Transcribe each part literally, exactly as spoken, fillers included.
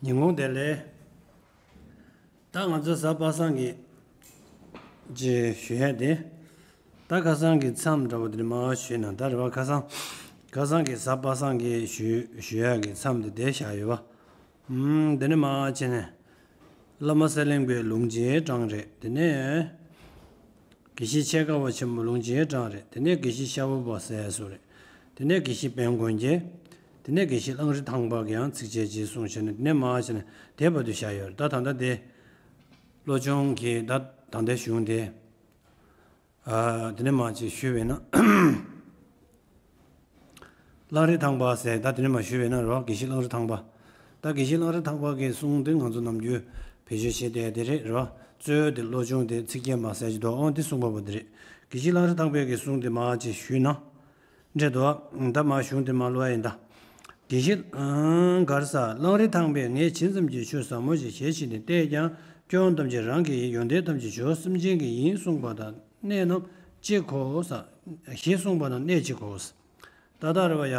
ཉིན་གུང་བདེ་ལེགས། ད་ང་ཚོ་གཟའ་པ་སངས་ཀྱི་ཅེས་ཞུ་ཡ་དེ། ད་ཁ་སང་གི་མཚམས་འདྲ་བོ་དེ་མར་ཞུས་ན་ད་རེད་བ། ཁ་སང་ཁ་སང་གི་གཟའ་པ་སངས་ཀྱི་ཞུ་ཞུ་ཡ་གི་མཚམས་དེ་དེ་བཞག་ཡོད་བ། ཨུམ། དེ་ནས་མར་བྱས་ནས། བླ་མ་གསེར་གླིང་པའི་ལུང་སྤྱན་དྲངས་རེད། དེ་ནས། དགེ་བཤེས་ཆེ་དགའ་བ་ཆེན་པོ་ལུང་སྤྱན་དྲངས་རེད། དེ་ནས་དགེ་བཤེས་ཤ་བོ་པ་ཟེར་སུ་རེད། དེ་ནས་དགེ་བཤེས་དཔལ་མགོན་རྒྱལ། དེ་ནས་དགེ་བཤེས་གླང་རི་ཐང་པ་གིས་ཡང་ཚིགས་བཅད་གཅིག་གསུངས་བྱས་ནས་དེ་ནས་མར་བྱས་ནས་དེ་བར་དུ་བཞག་ཡོད་རེད། ད་ད་ལྟ་དེ། བློ་སྦྱོང་གི་ད་ད་ལྟའི་གཞུང་དེ། ཨ། དེ་ནས་མར་ཅིག་ཞུས་པས་ན། གླང་རི་ཐང་པ་ཟེར་ད་དེ་ནས་མར་ཞུས་པས་ན་རོ། དགེ་བཤེས་གླང་རི་ཐང་པ། ད་དགེ་བཤེས་གླང་རི་ཐང་པ་གི་གསུང་དེ་ང་ཚོ་ནམ་རྒྱུན་བེད་སྤྱོད་བྱེད་བསྡད་དེ་རེད་རོ། གཙོ་བོ་དེ་བློ་སྦྱོང་དེ་ཚིགས་བཅད་མ་ཟེར་གྱི་འདུག་ཨོང་། དེ་གསུངས་པ་པོ་དེ་རེད། དགེ་བཤེས་གླང་རི་ཐང་པའི་གི་གསུང་དེ་མར་ཅིག་ཞུས་ན། འདྲེ་དོ། ད་མ་གཞུང་དེ་མ་ལོ་ཡིན་ད། དགེ་བཤེས། གར་ས་གླང་རི་ཐང་པས་ངས་ཇི་ཙམ་གྱིས་ཆོས་ཟབ་མོ་ཞིག་བྱེད་ཕྱིར་ནི་བལྟས་ཀྱང་སྐྱོན་ཐམས་ཅད་རང་གི་ཡིན། ཡོན་ཏན་ཐམས་ཅད་ཇོ་བོ་སེམས་ཅན་གྱི་ཡིན་གསུངས་པ་དང་གནད་རྣམས་གཅིག་གོ་ས། ཞེས་གསུངས་པ་དང་གནད་གཅིག་གོ་ས། ད་ལྟ་རེ་བ་ཡ།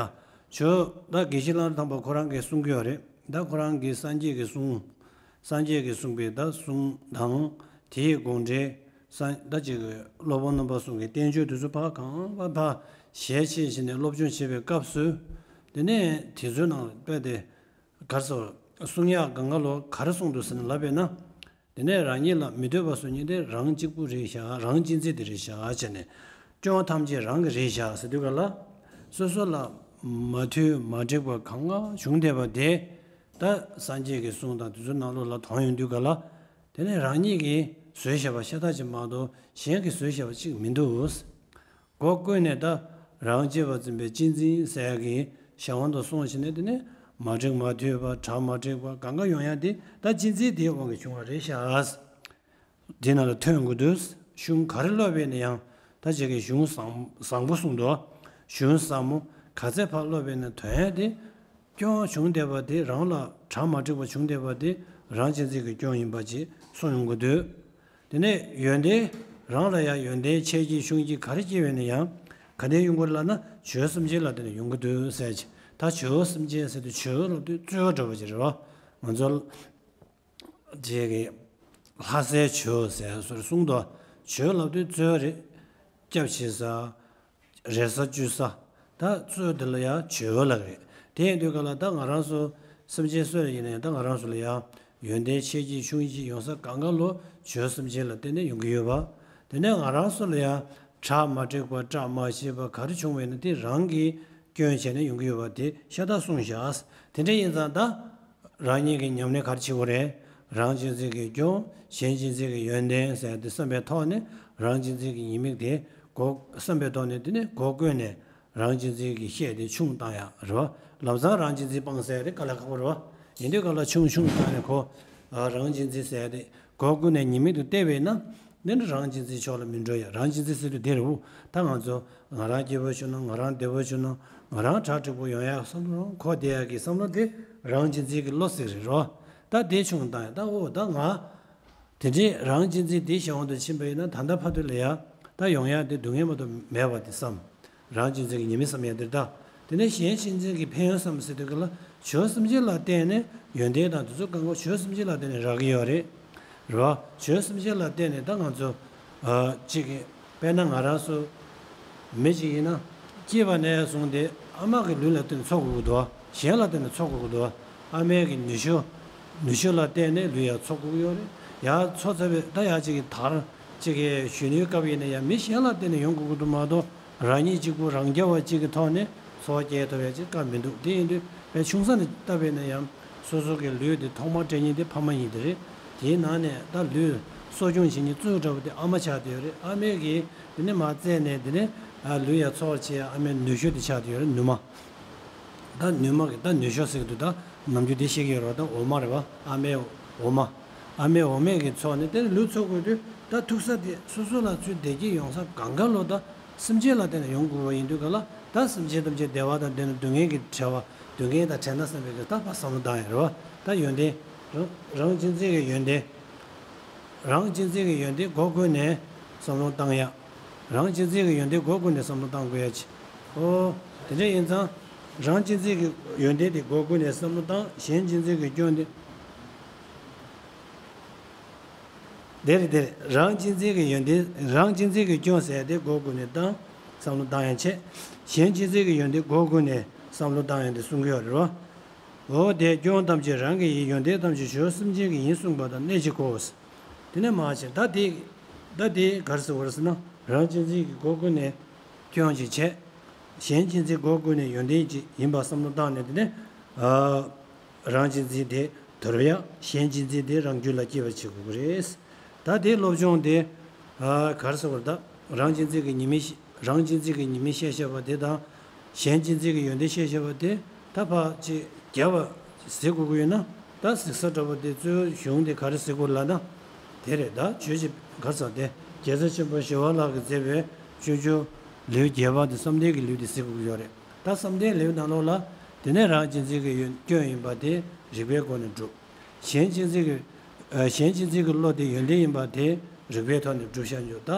ཇོ། ད་དགེ་བཤེས་གླང་རི་ཐང་པ་ཁོ་རང་གིས་གསུང་གི་ཡོད་རེད། ད་ཁོ་རང་གིས་སངས་རྒྱས་ཀྱི་གསུང་། སངས་རྒྱས་ཀྱིས་གསུངས་པའི་ད་གསུང་དང་། དེའི་དགོངས་འགྲེལ། སངས་ད་ཅིག་སློབ་དཔོན་རྣམ་པ་གསུམ་གྱི་བསྟན་བཅོས་དེ་ཚོ་ཕར་གང་ཕར་ཕར་ཞལ་ཕྱེ་བྱས་ནས་སློབ་སྦྱོང་བྱེད་པའི་སྐབས་སུ། དེ་ནས་དེ་ཚོའི་ནང་དཔེ་དེ་གར་སོ་གསུང་ཡག་གང་ག་ལོ་ག་རེ་གསུངས་འདུག་ཟེར་ནས་ལབ་པས་ན། དེ་ནས་རང་ཉིད་ལ་མི་འདོད་པ་སོགས་ཉིད་དེ་རང་གཅིག་པུ་རེད་བཞག་རང་གཅེས་འཛིན་དེ་རེད་བཞག་བྱས་ནས། སྐྱོན་ཐམས་ཅད་རང་གི་རེད་བཞག་ཟེར་དུས་ག་ལ། སོ་སོ་ལ་མ་མཐུན་མ་འགྲིག་པ་གང་ག་བྱུང་བསྡད་པ་དེ། ད་སངས་རྒྱས་ཀྱི་གསུང་དང་དེ་ཚོའི་ནང་ལོགས་ལ་དོན་ཡོང་དུས་ག་ལ། དེ་ནས་རང་ཉིད་ཀྱིས་བཟོས་བཞག་པ་ཤ་སྟག་ཅིག་མ་གཏོགས་གཞན་གྱིས་བཟོས་བཞག་པ་ཅིག་མི་འདུག་སྒོ་ཀུན་ནས་ད་རང་གཅེས་པར་འཛིན་པའི་གཅེས་འཛིན་ཟེར་ཡག་གི་གཞན་དབང་དུ་སོང་ཞིང་ནས། དེ་ནས་མ་འགྲིག་མ་མཐུན་པ་གྲ་མ་འགྲིག་པ་གང་ག་ཡོང་ཡག་དེ་ད་གཅེས་འཛིན་དེའི་དབང་གིས་བྱུང་བ་རེད་ཤག་དེ་ནང་ལ་ཐོན་དགོས་དུས་གཞུང་ག་རེ་ཀློག་པས་ན་ཡང་ད་ཅིག་གི་གཞུང་བཟང་བཟང་པོ་གསུངས་འདུག་གཞུང་ཟབ་མོ་ག་ཚད་ཕར་ཀློག་པས་ན་དོན་དེ། སྐྱོན་བྱུང་བསྡད་པ་དེ་རང་ལ་གྲ་མ་འགྲིག་པ་བྱུང་བསྡད་པ་དེ་རང་གཅེས་འཛིན་གྱི་སྐྱོན་ཡིན་པ་ཅིག་གསུངས་ཡོང་གི་འདུག་དེ་ནས་ཡོན་ཏན། རང་ལ་ཡང་ཡོན་ཏན་ཆེ་སྐྱེས་ཆུང་སྐྱེས་ག་རེ་སྐྱེས་པས་ན་ཡང་། ག་ནས་ཡོང་གི་རེད་ལབ་ན་ཇོ་བོ་སེམས་ཅན་ལ་བརྟེན་ནས་ཡོང་གི་འདུག་ཟེར་གྱི། ད་ཇོ་བོ་སེམས་ཅན་ཟེར་དུས་ཇོ་བོ་ལབ་དུས་གཙོ་བོ་འདྲ་བོ་ཅིག་རེད་བ། ང་ཚོ་རྗེ་གི་ལྷ་སའི་ཇོ་བོ་ཟེར་སོགས་གསུངས་འདུག་ཇོ་བོ་ལབ་དུས་གཙོ་བོ་རེད། སྐྱབས་བྱེད་ས། རེ་ས་བཅོལ་ས། ད་གཙོ་བོ་དེ་ལ་ཡང་ཇོ་བོ་ལབ་རེད། དེ་ཡིན་དུས་ག་ལ་ད་ང་རང་ཚོ་སེམས་ཅན་སུ་ལ་ཡིན་ན་ཡང་ད་ང་རང་ཚོ་ལ་ཡང་ཡོན་ཏན་ཆེ་སྐྱེས་ཆུང་སྐྱེས་ཡོང་ས་གང་ག་ལོ་ཇོ་བོ་སེམས་ཅན་ལ་བརྟེན་ནས་ཡོང་གི་ཡོད་པ། དེ་ནས་ང་རང་ཚོ་ལ་ཡང་གྲ་མ་འགྲིག་པ་སྐྲག་མ་ཤེས་པ་ག་རེ་བྱུང་བས་ན་དེ་རང་གིས་སྐྱོན་བྱས་ནས་ཡོང་གི་ཡོད་པ་དེ་ཤ་སྟག་གསུངས་བཞག་དེ་འདྲ་ཡིན་ཙང་ད། རང་ཉིད་ཀྱི་ཉམས་ལེན་ག་རེ་བྱེད་དགོས་རེད། རང་གཅེས་འཛིན་གྱི་སྐྱོན། གཞན་གཅེས་འཛིན་གྱི་ཡོན་ཏན་ཟེར་དེ་བསམ་པའི་ཐོག་ནས་རང་གཅེས་འཛིན་གྱི་ཉེས་དམིགས་དེ་སྒོ་བསམ་པའི་ཐོག་ནས་དེ་ནས་སྒོ་ཀུན་ནས་རང་གཅེས་འཛིན་གྱི་ཤེད་དེ་ཆུང་བཏང་ཡག་རེད་བ། ལམ་སང་རང་གཅེས་འཛིན་སྤངས་ཟེར་དེ་དཀའ་ལས་ཁག་པོ་རེད་བ། ཡིན་དུས་ག་ལ་ཆུང་ཆུང་བཏང་ནས་ཁོ། ཨ། རང་གཅེས་འཛིན་ཟེར་དེ་སྒོ་ཀུན་ནས་ཉེས་དམིགས་དེ་བལྟས་པས་ན། འདི་ནི་རང་གཅེས་འཛིན་ཕྱོགས་ལ་མི་འགྲོ་ཡ། རང་གཅེས་འཛིན་ཟེར་དུས་དེ་རེད་བོ། ད་ང་ཚོ་ང་རང་སྐྱིད་པོ་བྱུང་ན། ང་རང་བདེ་པོ་བྱུང་ན། ང་རང་གྲ་འགྲིག་པོ་ཡོང་ཡ་བསམ་བློ་འཁོར་བསྡད་ཡ་གི་བསམ་བློ་དེ་རང་གཅེས་འཛིན་གྱི་བློ་ཟེར་རེད་རོ། ད་དེ་བྱུང་ད་ད་འོ་ད་ང་དེ་འདྲའི་རང་གཅེས་འཛིན་དེ་གཞན་དབང་དུ་ཕྱིན་པ་ཡིན་ན་ད་ལྟ་བར་དུ་ལ་ཡ་ད་ཡོང་ཡ་དེ་སྡུག་བསྔལ་མ་གཏོགས་མེད་པ་དེ་བསམ། རང་གཅེས་འཛིན་གྱི་ཉེས་དམིགས་བསམ་ཡ་དེ་རེད་ད། དེ་ནས་གཞན་གཅེས་འཛིན་གྱི་ཕན་ཡོན་བསམ་ཟེར་དུས་ག་ལ་ཇོ་བོ་སེམས་ཅན་ལ་བརྟེན་ནས་ཡོན་ཏན་དང་དེ་ཚོ་གང་ག་ཇོ་བོ་སེམས་ཅན་ལ་བརྟེན་ནས་རག་གི་ཡོད་རེད། རེད་བ། ཇོ་བོ་སེམས་ཅན་ལ་བརྟེན་ནས་ད་ང་ཚོ་ཨ་གཅིག་གི་དཔེར་ན་ང་རང་ཚོ་མི་གཅིག་ཡིན་ན་སྐྱེས་པ་ནས་བཟུང་སྟེ་ཨ་མ་གི་ལུས་ལ་བརྟེན་ནས་འཚོ་དགོས་ཀྱི་འདུག་གཞན་ལ་བརྟེན་ནས་འཚོ་དགོས་ཀྱི་འདུག་ཨ་མའི་གི་ནུ་ཞོ། ནུ་ཞོ་ལ་བརྟེན་ནས་ལུས་ཡང་འཚོ་དགོས་ཀྱི་ཡོད་རེད། ཡང་འཚོ་ཚར་བའི་ད་ཡང་གཅིག་གི་དར་གཅིག་གི་གཞོན་ནུའི་སྐབས་ཡིན་ན་ཡང་མི་གཞན་ལ་བརྟེན་ནས་ཡོང་དགོས་ཀྱི་འདུག་མ་གཏོགས། རང་ཉིད་གཅིག་པུ་རང་རྐྱ་བ་གཅིག་གི་ཐོག་ནས་འཚོ་བ་སྐྱེལ་ཐུབ་ཡ་ཅིག་དཀའ་མི་འདུག་དེ་ཡིན་དུས་དཔེ་ཆུང་ས་ནས་བལྟས་པས་ན་ཡང་སོ་སོ་གི་ལུས་དེ་ཐོག་མར་སྤྲད་མཁན་དེ་ཕ་མ་ཡིན་དེ་རེད། དེའི་ནང་ནས་ད་ལུས་གསོ་སྐྱོང་བྱེད་མཁན་གཙོ་བོ་འདྲ་པོ་དེ་ཨ་མ་ཆགས་བསྡད་ཡོད་རེད། ཨ་མས་གིས་དེ་ནས་མར་བཙས་ནས་དེ་ནས་ཨ་ལུས་ཡ་འཚོ་བར་བྱེད་ཡ་ཨ་མའི་ནུ་ཞོ་དེ་ཆགས་བསྡད་ཡོད་རེད། ནུ་མ། ད་ནུ་མ་གི་ད་ནུ་ཞོ་ཟེར་གི་འདུག་ད་ནམ་རྒྱུན་དེ་བཤད་ཀྱི་ཡོད་རེད་བ། ད་འོ་མ་རེད་བ། ཨ་མའི་འོ་མ། ཨ་མའི་འོ་མས་གི་འཚོ་ནས་དེ་ནས་ལུས་འཚོ་དགོས་དུས་ད་ཐུག་ས་དེ་སོ་སོ་ལ་ཚུར་བདེ་སྐྱིད་ཡོང་ས་གང་ག་ལོ་ད་སེམས་ཅན་ལ་བརྟེན་ནས་ཡོང་དགོས་པ་ཡིན་དུས་ག་ལ་ད་སེམས་ཅན་ཐམས་ཅད་བདེ་བ་དང་ལྡན་ན་སྡུག་བསྔལ་གྱི་བྲལ་བ། སྡུག་བསྔལ་དང་བྲལ་ན་བསམ་པའི་གི་ད་ཕར་བསམ་བློ་བཏང་ཡ་རེད་བ། ད་ཡོན་ཏན། རང་རང་གཅེས་འཛིན་གྱི་ཡོན་ཏན། རང་གཅེས་འཛིན་གྱི་ཡོན་ཏན་སྒོ་ཀུན་ནས་བསམ་བློ་བཏང་ཡ། རང་གཅེས་འཛིན་གྱི་ཡོན་ཏན་སྒོ་ཀུན་ནས་བསམ་བློ་བཏང་དགོས་ཡ་ཅིག་ཨོ། དེ་འདྲ་ཡིན་ཙང་། རང་གཅེས་འཛིན་གྱི་ཡོན་ཏན་དེ་སྒོ་ཀུན་ནས་བསམ་བློ་བཏང་། གཞན་གཅེས་འཛིན་གྱི་སྐྱོན་དེ། དེ་རེད་དེ་རེད། རང་གཅེས་འཛིན་གྱི་ཡོན་ཏན། རང་གཅེས་འཛིན་གྱི་སྐྱོན་ཟེར་ཡ་དེ་སྒོ་ཀུན་ནས་བཏང་། བསམ་བློ་བཏང་ཡ་བྱས། གཞན་གཅེས་འཛིན་གྱི་ཡོན་ཏན་སྒོ་ཀུན་ནས་བསམ་བློ་བཏང་ཡ་དེ་གསུང་གི་ཡོད་རེད་བ། འོ་དེ་སྐྱོན་ཐམས་ཅད་རང་གི་ཡིན། ཡོན་ཏན་ཐམས་ཅད་གཞན་སེམས་ཅན་གྱི་ཡིན་གསུངས་པ་དང་གནད་གཅིག་གོ། དེ་ནས་མ་བྱས་ད་དེ། ད་དེ་ག་རེ་ཟེར་བ་རེད་ཟེར་ན། རང་གཅེས་འཛིན་གྱི་སྒོ་ཀུན་ནས་སྐྱོན་ཅིག་བྱས། གཞན་གཅེས་འཛིན་སྒོ་ཀུན་ནས་ཡོན་ཏན་ཅིག་ཡིན་པ་བསམ་བློ་བཏང་ནས། དེ་ནས་ཨ། རང་གཅེས་འཛིན་དེ་དོར་ཡ། གཞན་གཅེས་འཛིན་དེ་རང་རྒྱུད་ལ་སྐྱེ་བར་བྱེད་དགོས་ཀྱི་རེད། ད་དེའི་སློབ་སྦྱོང་དེ་ཨ་ག་རེ་ཟེར་བ་རེད། ད་རང་གཅེས་འཛིན་གྱི་ཉེས་དམིགས་ཤེས། རང་གཅེས་འཛིན་གྱི་ཉེས་དམིགས་བཤད་བཤད་པ་དེ་དང་། གཞན་གཅེས་འཛིན་གྱི་ཡོན་ཏན་བཤད་བཤད་པ་དེ། ད་ཕར་ཅིག་རྒྱས་པ་གཟིགས་དགོས་ཀྱི་ཡོད་ན། ད་གཟིགས་ས་འདྲ་པོ་དེ་གཙོ་བོ་གཞུང་དེ་ག་རེ་གཟིགས་དགོས་ལབ་ན། དེ་རེད། ད་ཆོས་ཀྱི་ག་རེ་ཟེར། དེ་རྒྱལ་སྲས་ཆེན་པོ་ཞི་བ་ལྷ་གིས་མཛད་པའི་སྤྱོད་འཇུག་ལེའུ་བརྒྱད་པ་དེ་བསམ་གཏན་གྱི་ལེའུ་དེ་གཟིགས་དགོས་ཀྱི་ཡོད་རེད། ད་བསམ་གཏན་ལེའུ་ནང་ལོགས་ལ། དེ་ནས་རང་གཅེས་འཛིན་གྱི་ཡོན་སྐྱོན་ཡིན་པ་དེ་རིགས་པའི་སྒོ་ནས་སྒྲུབ། གཞན་གཅེས་འཛིན་གྱི་ཨ་གཞན་གཅེས་འཛིན་གྱི་བློ་དེ་ཡོན་ཏན་ཡིན་པ་དེ་རིགས་པའི་ཐོག་ནས་སྒྲུབ་བྱ་འཇུག། ད་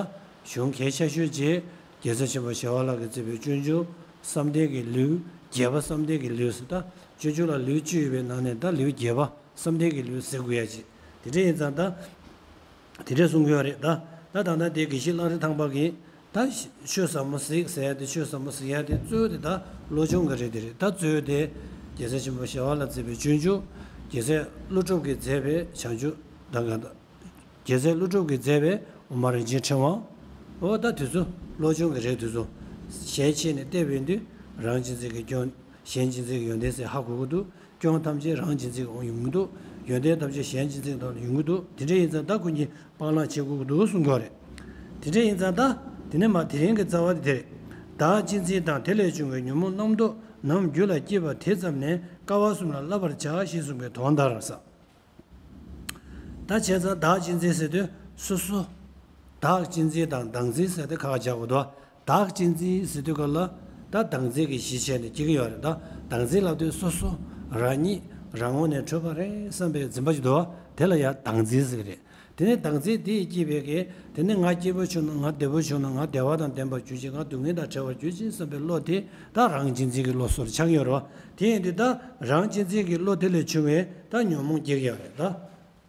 གཞུང་གལ་ཆེ་ཤོས་ཀྱི་རྒྱལ་སྲས་ཆེན་པོ་ཞི་བ་ལྷ་གིས་མཛད་པའི་སྤྱོད་འཇུག་བསམ་གཏན་གྱི་ལེའུ་བརྒྱད་པ། བསམ་གཏན་གྱི་ལེའུ་ཟེར། ད་སྤྱོད་འཇུག་ལ་ལེའུ་བཅུ་ཡོད་པའི་ནང་ནས་ད་ལེའུ་བརྒྱད་པ་བསམ་གཏན་གྱི་ལེའུ་ཟེར་དགོས་ཡ་ཅིག་དེ་འདྲ་ཡིན་ཙང་ད། དེ་འདྲས་གསུང་གི་ཡོད་རེད། ད་ད་ད་ལྟ་དེ་དགེ་བཤེས་གླང་རི་ཐང་པ་གིས། ད་ཆོས་ཟབ་མོ་གཟིགས་ཟེར་ཡ་དེ། ཆོས་ཟབ་མོ་གཟིགས་ཡ་དེ་གཙོ་བོ་དེ་ད་བློ་སྦྱོང་གི་རེད། དེ་རེད། ད་གཙོ་བོ་དེ་རྒྱལ་སྲས་ཆེན་པོ་ཞི་བ་ལྷ་མཛད་པའི་སྤྱོད་འཇུག་རྒྱལ་སྲས་ཀླུ་སྒྲུབ་ཀྱིས་མཛད་པའི་བྱང་ཆུབ་དང་གང་དང་། རྒྱལ་སྲས་ཀླུ་སྒྲུབ་ཀྱིས་མཛད་པའི་དབུ་མ་རིན་ཆེན་ཕྲེང་བ། འོ་ད་དེ་ཚོ་བློ་སྦྱོང་གི་རེད། དེ་ཚོ་གཞན་ཕྱེ་ནས་བལྟས་པ་ཡིན་དུས་རང་གཅེས་འཛིན་གྱི་སྐྱོན། གཞན་གཅེས་འཛིན་གྱི་ཡོན་ཏན་ཟེར་ཧ་གོ་གི་འདུག་སྐྱོན་ཐམས་ཅད་རང་གཅེས་འཛིན་གྱི་ཡོང་གི་འདུག་ཡོན་ཏན་ཐམས་ཅད་གཞན་གཅེས་འཛིན་གྱི་ཐོག་ནས་ཡོང་གི་འདུག་དེ་འདྲ་ཡིན་ཙང་ད་ཁོ་གཉིས་སྤང་བླང་བྱེད་དགོས་ཀྱི་འདུག་གསུང་གི་ཡོད་རེད། དེ་འདྲ་ཡིན་ཙང་ད་དེ་ནས་མར་དེ་རིང་གི་རྩ་བ་དེ་དེ་རེད། བདག་གཅེས་འཛིན་དང་དེ་ལས་བྱུང་བའི་ཉོན་མོངས་རྣམ་རྟོག་རྣམས་རྒྱུད་ལ་སྐྱེས་པ་དེ་ཙམ་ནས་དཀའ་བ་གསུམ་ལ་བསླབ་པར་བྱ་ཞེས་གསུངས་པའི་དོན་ལྟར་ཟེར། ད་བྱས་ཙང་བདག་གཅེས་འཛིན་ཟེར་དུས་སོ་སོ། བདག་གཅེས་འཛིན་དང་བདག་འཛིན་ཟེར་དེ་ཁ་ཁ་བྱ་དགོས་འདུག་བདག་གཅེས་འཛིན་ཟེར་དུས་སྐབས་ལ་ད་བདག་འཛིན་གྱི་གཞི་བྱས་ནས་སྐྱེ་གི་ཡོད་རེད། ད་བདག་འཛིན་ལབ་དུས་སོ་སོ། རང་ཉིད་རང་ངོས་ནས་འཕྲོད་པ་རེད་བསམ་པའི་འཛིན་པ་ཅིག་འདུག་དེ་ལ་ཡང་བདག་འཛིན་ཟེར་གི་རེད། དེ་ནས་བདག་འཛིན་དེ་ཡིས་བསྐྱེད་པའི་གི། དེ་ནས་ང་སྐྱིད་པོ་བྱུང་ན། ང་བདེ་པོ་བྱུང་ན། ང་བདེ་བ་དང་ལྡན་པར་གྱུར་ཅིག་ང་སྡུག་བསྔལ་དང་བྲལ་བར་གྱུར་ཅིག་བསམ་པའི་བློ་དེ་ད་རང་གཅེས་འཛིན་གྱི་བློ་སོགས་ཆགས་ཀྱི་ཡོད་རེད་བ། དེ་ཡིན་དུས་ད་རང་གཅེས་འཛིན་གྱི་བློ་དེ་ལས་བྱུང་བའི་ད་ཉོན་མོངས་སྐྱེ་གི་ཡོད་རེད། ད་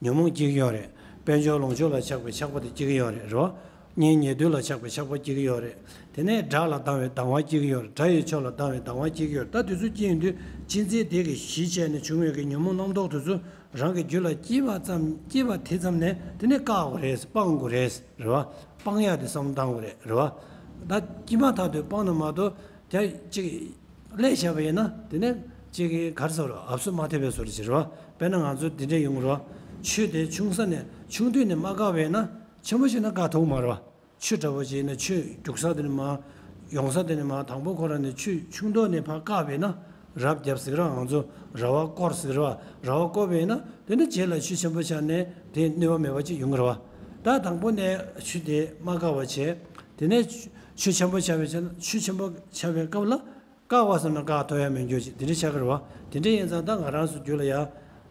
ཉོན་མོངས་སྐྱེ་གི་ཡོད་རེད། དཔལ་འབྱོར་ལོངས་སྤྱོད་ལ་ཆགས་པའི་ཆགས་པ་དེ་སྐྱེ་གི་ཡོད་རེད། རེད་བ། གཉེན་ཉེ་དུ་ལ་ཆགས་པའི་ཆགས་པ་སྐྱེ་གི་ཡོད་རེད། དེ་ནས་དགྲ་ལ་སྡང་བའི་སྡང་བ་སྐྱེ་གི་ཡོད་རེད། དགྲ་ཡི་ཕྱོགས་ལ་སྡང་བའི་སྡང་བ་སྐྱེ་གི་ཡོད་རེད། ད་དེ་ཚོ་སྐྱེ་ཡོང་དུས་གཅེས་འཛིན་དེ་གི་གཞི་བྱས་ནས་བྱུང་བའི་གི་ཉོན་མོངས་རྣམ་རྟོག་དེ་ཚོ་རང་གི་རྒྱུད་ལ་སྐྱེས་པ་ཙམ། སྐྱེས་པ་དེ་ཙམ་ནས་དེ་ནས་བཀག་དགོས་རེད། སྤང་དགོས་རེད། རེད་བ། སྤང་ཡག་དེ་བསམ་བློ་བཏང་དགོས་རེད། རེད་བ། ད་སྐྱེས་མ་ཐག་ཏུ་སྤངས་ན་མ་གཏོགས་རྒྱ་ཅིག་ལས་བྱས་པ་ཡིན་ན་དེ་ནས་ཅིག་གི་ག་རེ་ཟེར་རོ། ཨབ་སུ་མ་ཐེབས་པའི་བཟོ་འདྲ་ཅིག་རེད་བ། དཔེར་ན་ང་ཚོ་དེ་འདྲས་ཡོང་གི་རེད་བ། ཆུ་དེ་ཆུང་ས་ནས་ཆུང་དུས་ནས་མ་བཀག་པ་ཡིན་ན་ཆེན་པོ་ཕྱིན་ན་བཀག་ཐུབ་མ་རེད་བ། ཆུ་འདྲ་པོ་ཅིག་ཡིན་ན་ཆུ་རྒྱུག་ས་དེ་ནས་མར་ཡོང་ས་དེ་ནས་མར་དང་པོ་ཁོ་རང་ནས་ཆུ་ཆུང་དུས་ནས་ཕར་བཀག་པ་ཡིན་ན་རབ་བརྒྱབ་ཟེར་གི་རེད་བ། ང་ཚོ་ར་བ་བསྐོར་ཟེར་གི་རེད་བ། ར་བ་བསྐོར་བ་ཡིན་ན་དེ་ནས་རྗེས་ལ་ཆུ་ཆེན་པོ་ཆགས་ནས་དེ་གནོད་པ་མེད་པ་ཅིག་ཡོང་གི་རེད་བ། ད་དང་པོ་ནས་ཆུ་དེ་མ་བཀག་པ་བྱས། དེ་ནས་ཆུ་ཆུ་ཆེན་པོ་ཆགས་པའི་ཆ་ན། ཆུ་ཆེན་པོ་ཆགས་པའི་སྐབས་ལ་བཀག་པ་བསམ་ན་བཀག་ཐུབ་ཡ་མི་འགྱུར་ཅིག་དེ་འདྲ་ཆགས་ཀྱི་རེད་བ། དེ་འདྲ་ཡིན་ཙང་ད་ང་རང་ཚོ་རྒྱུད་ལ་ཡ།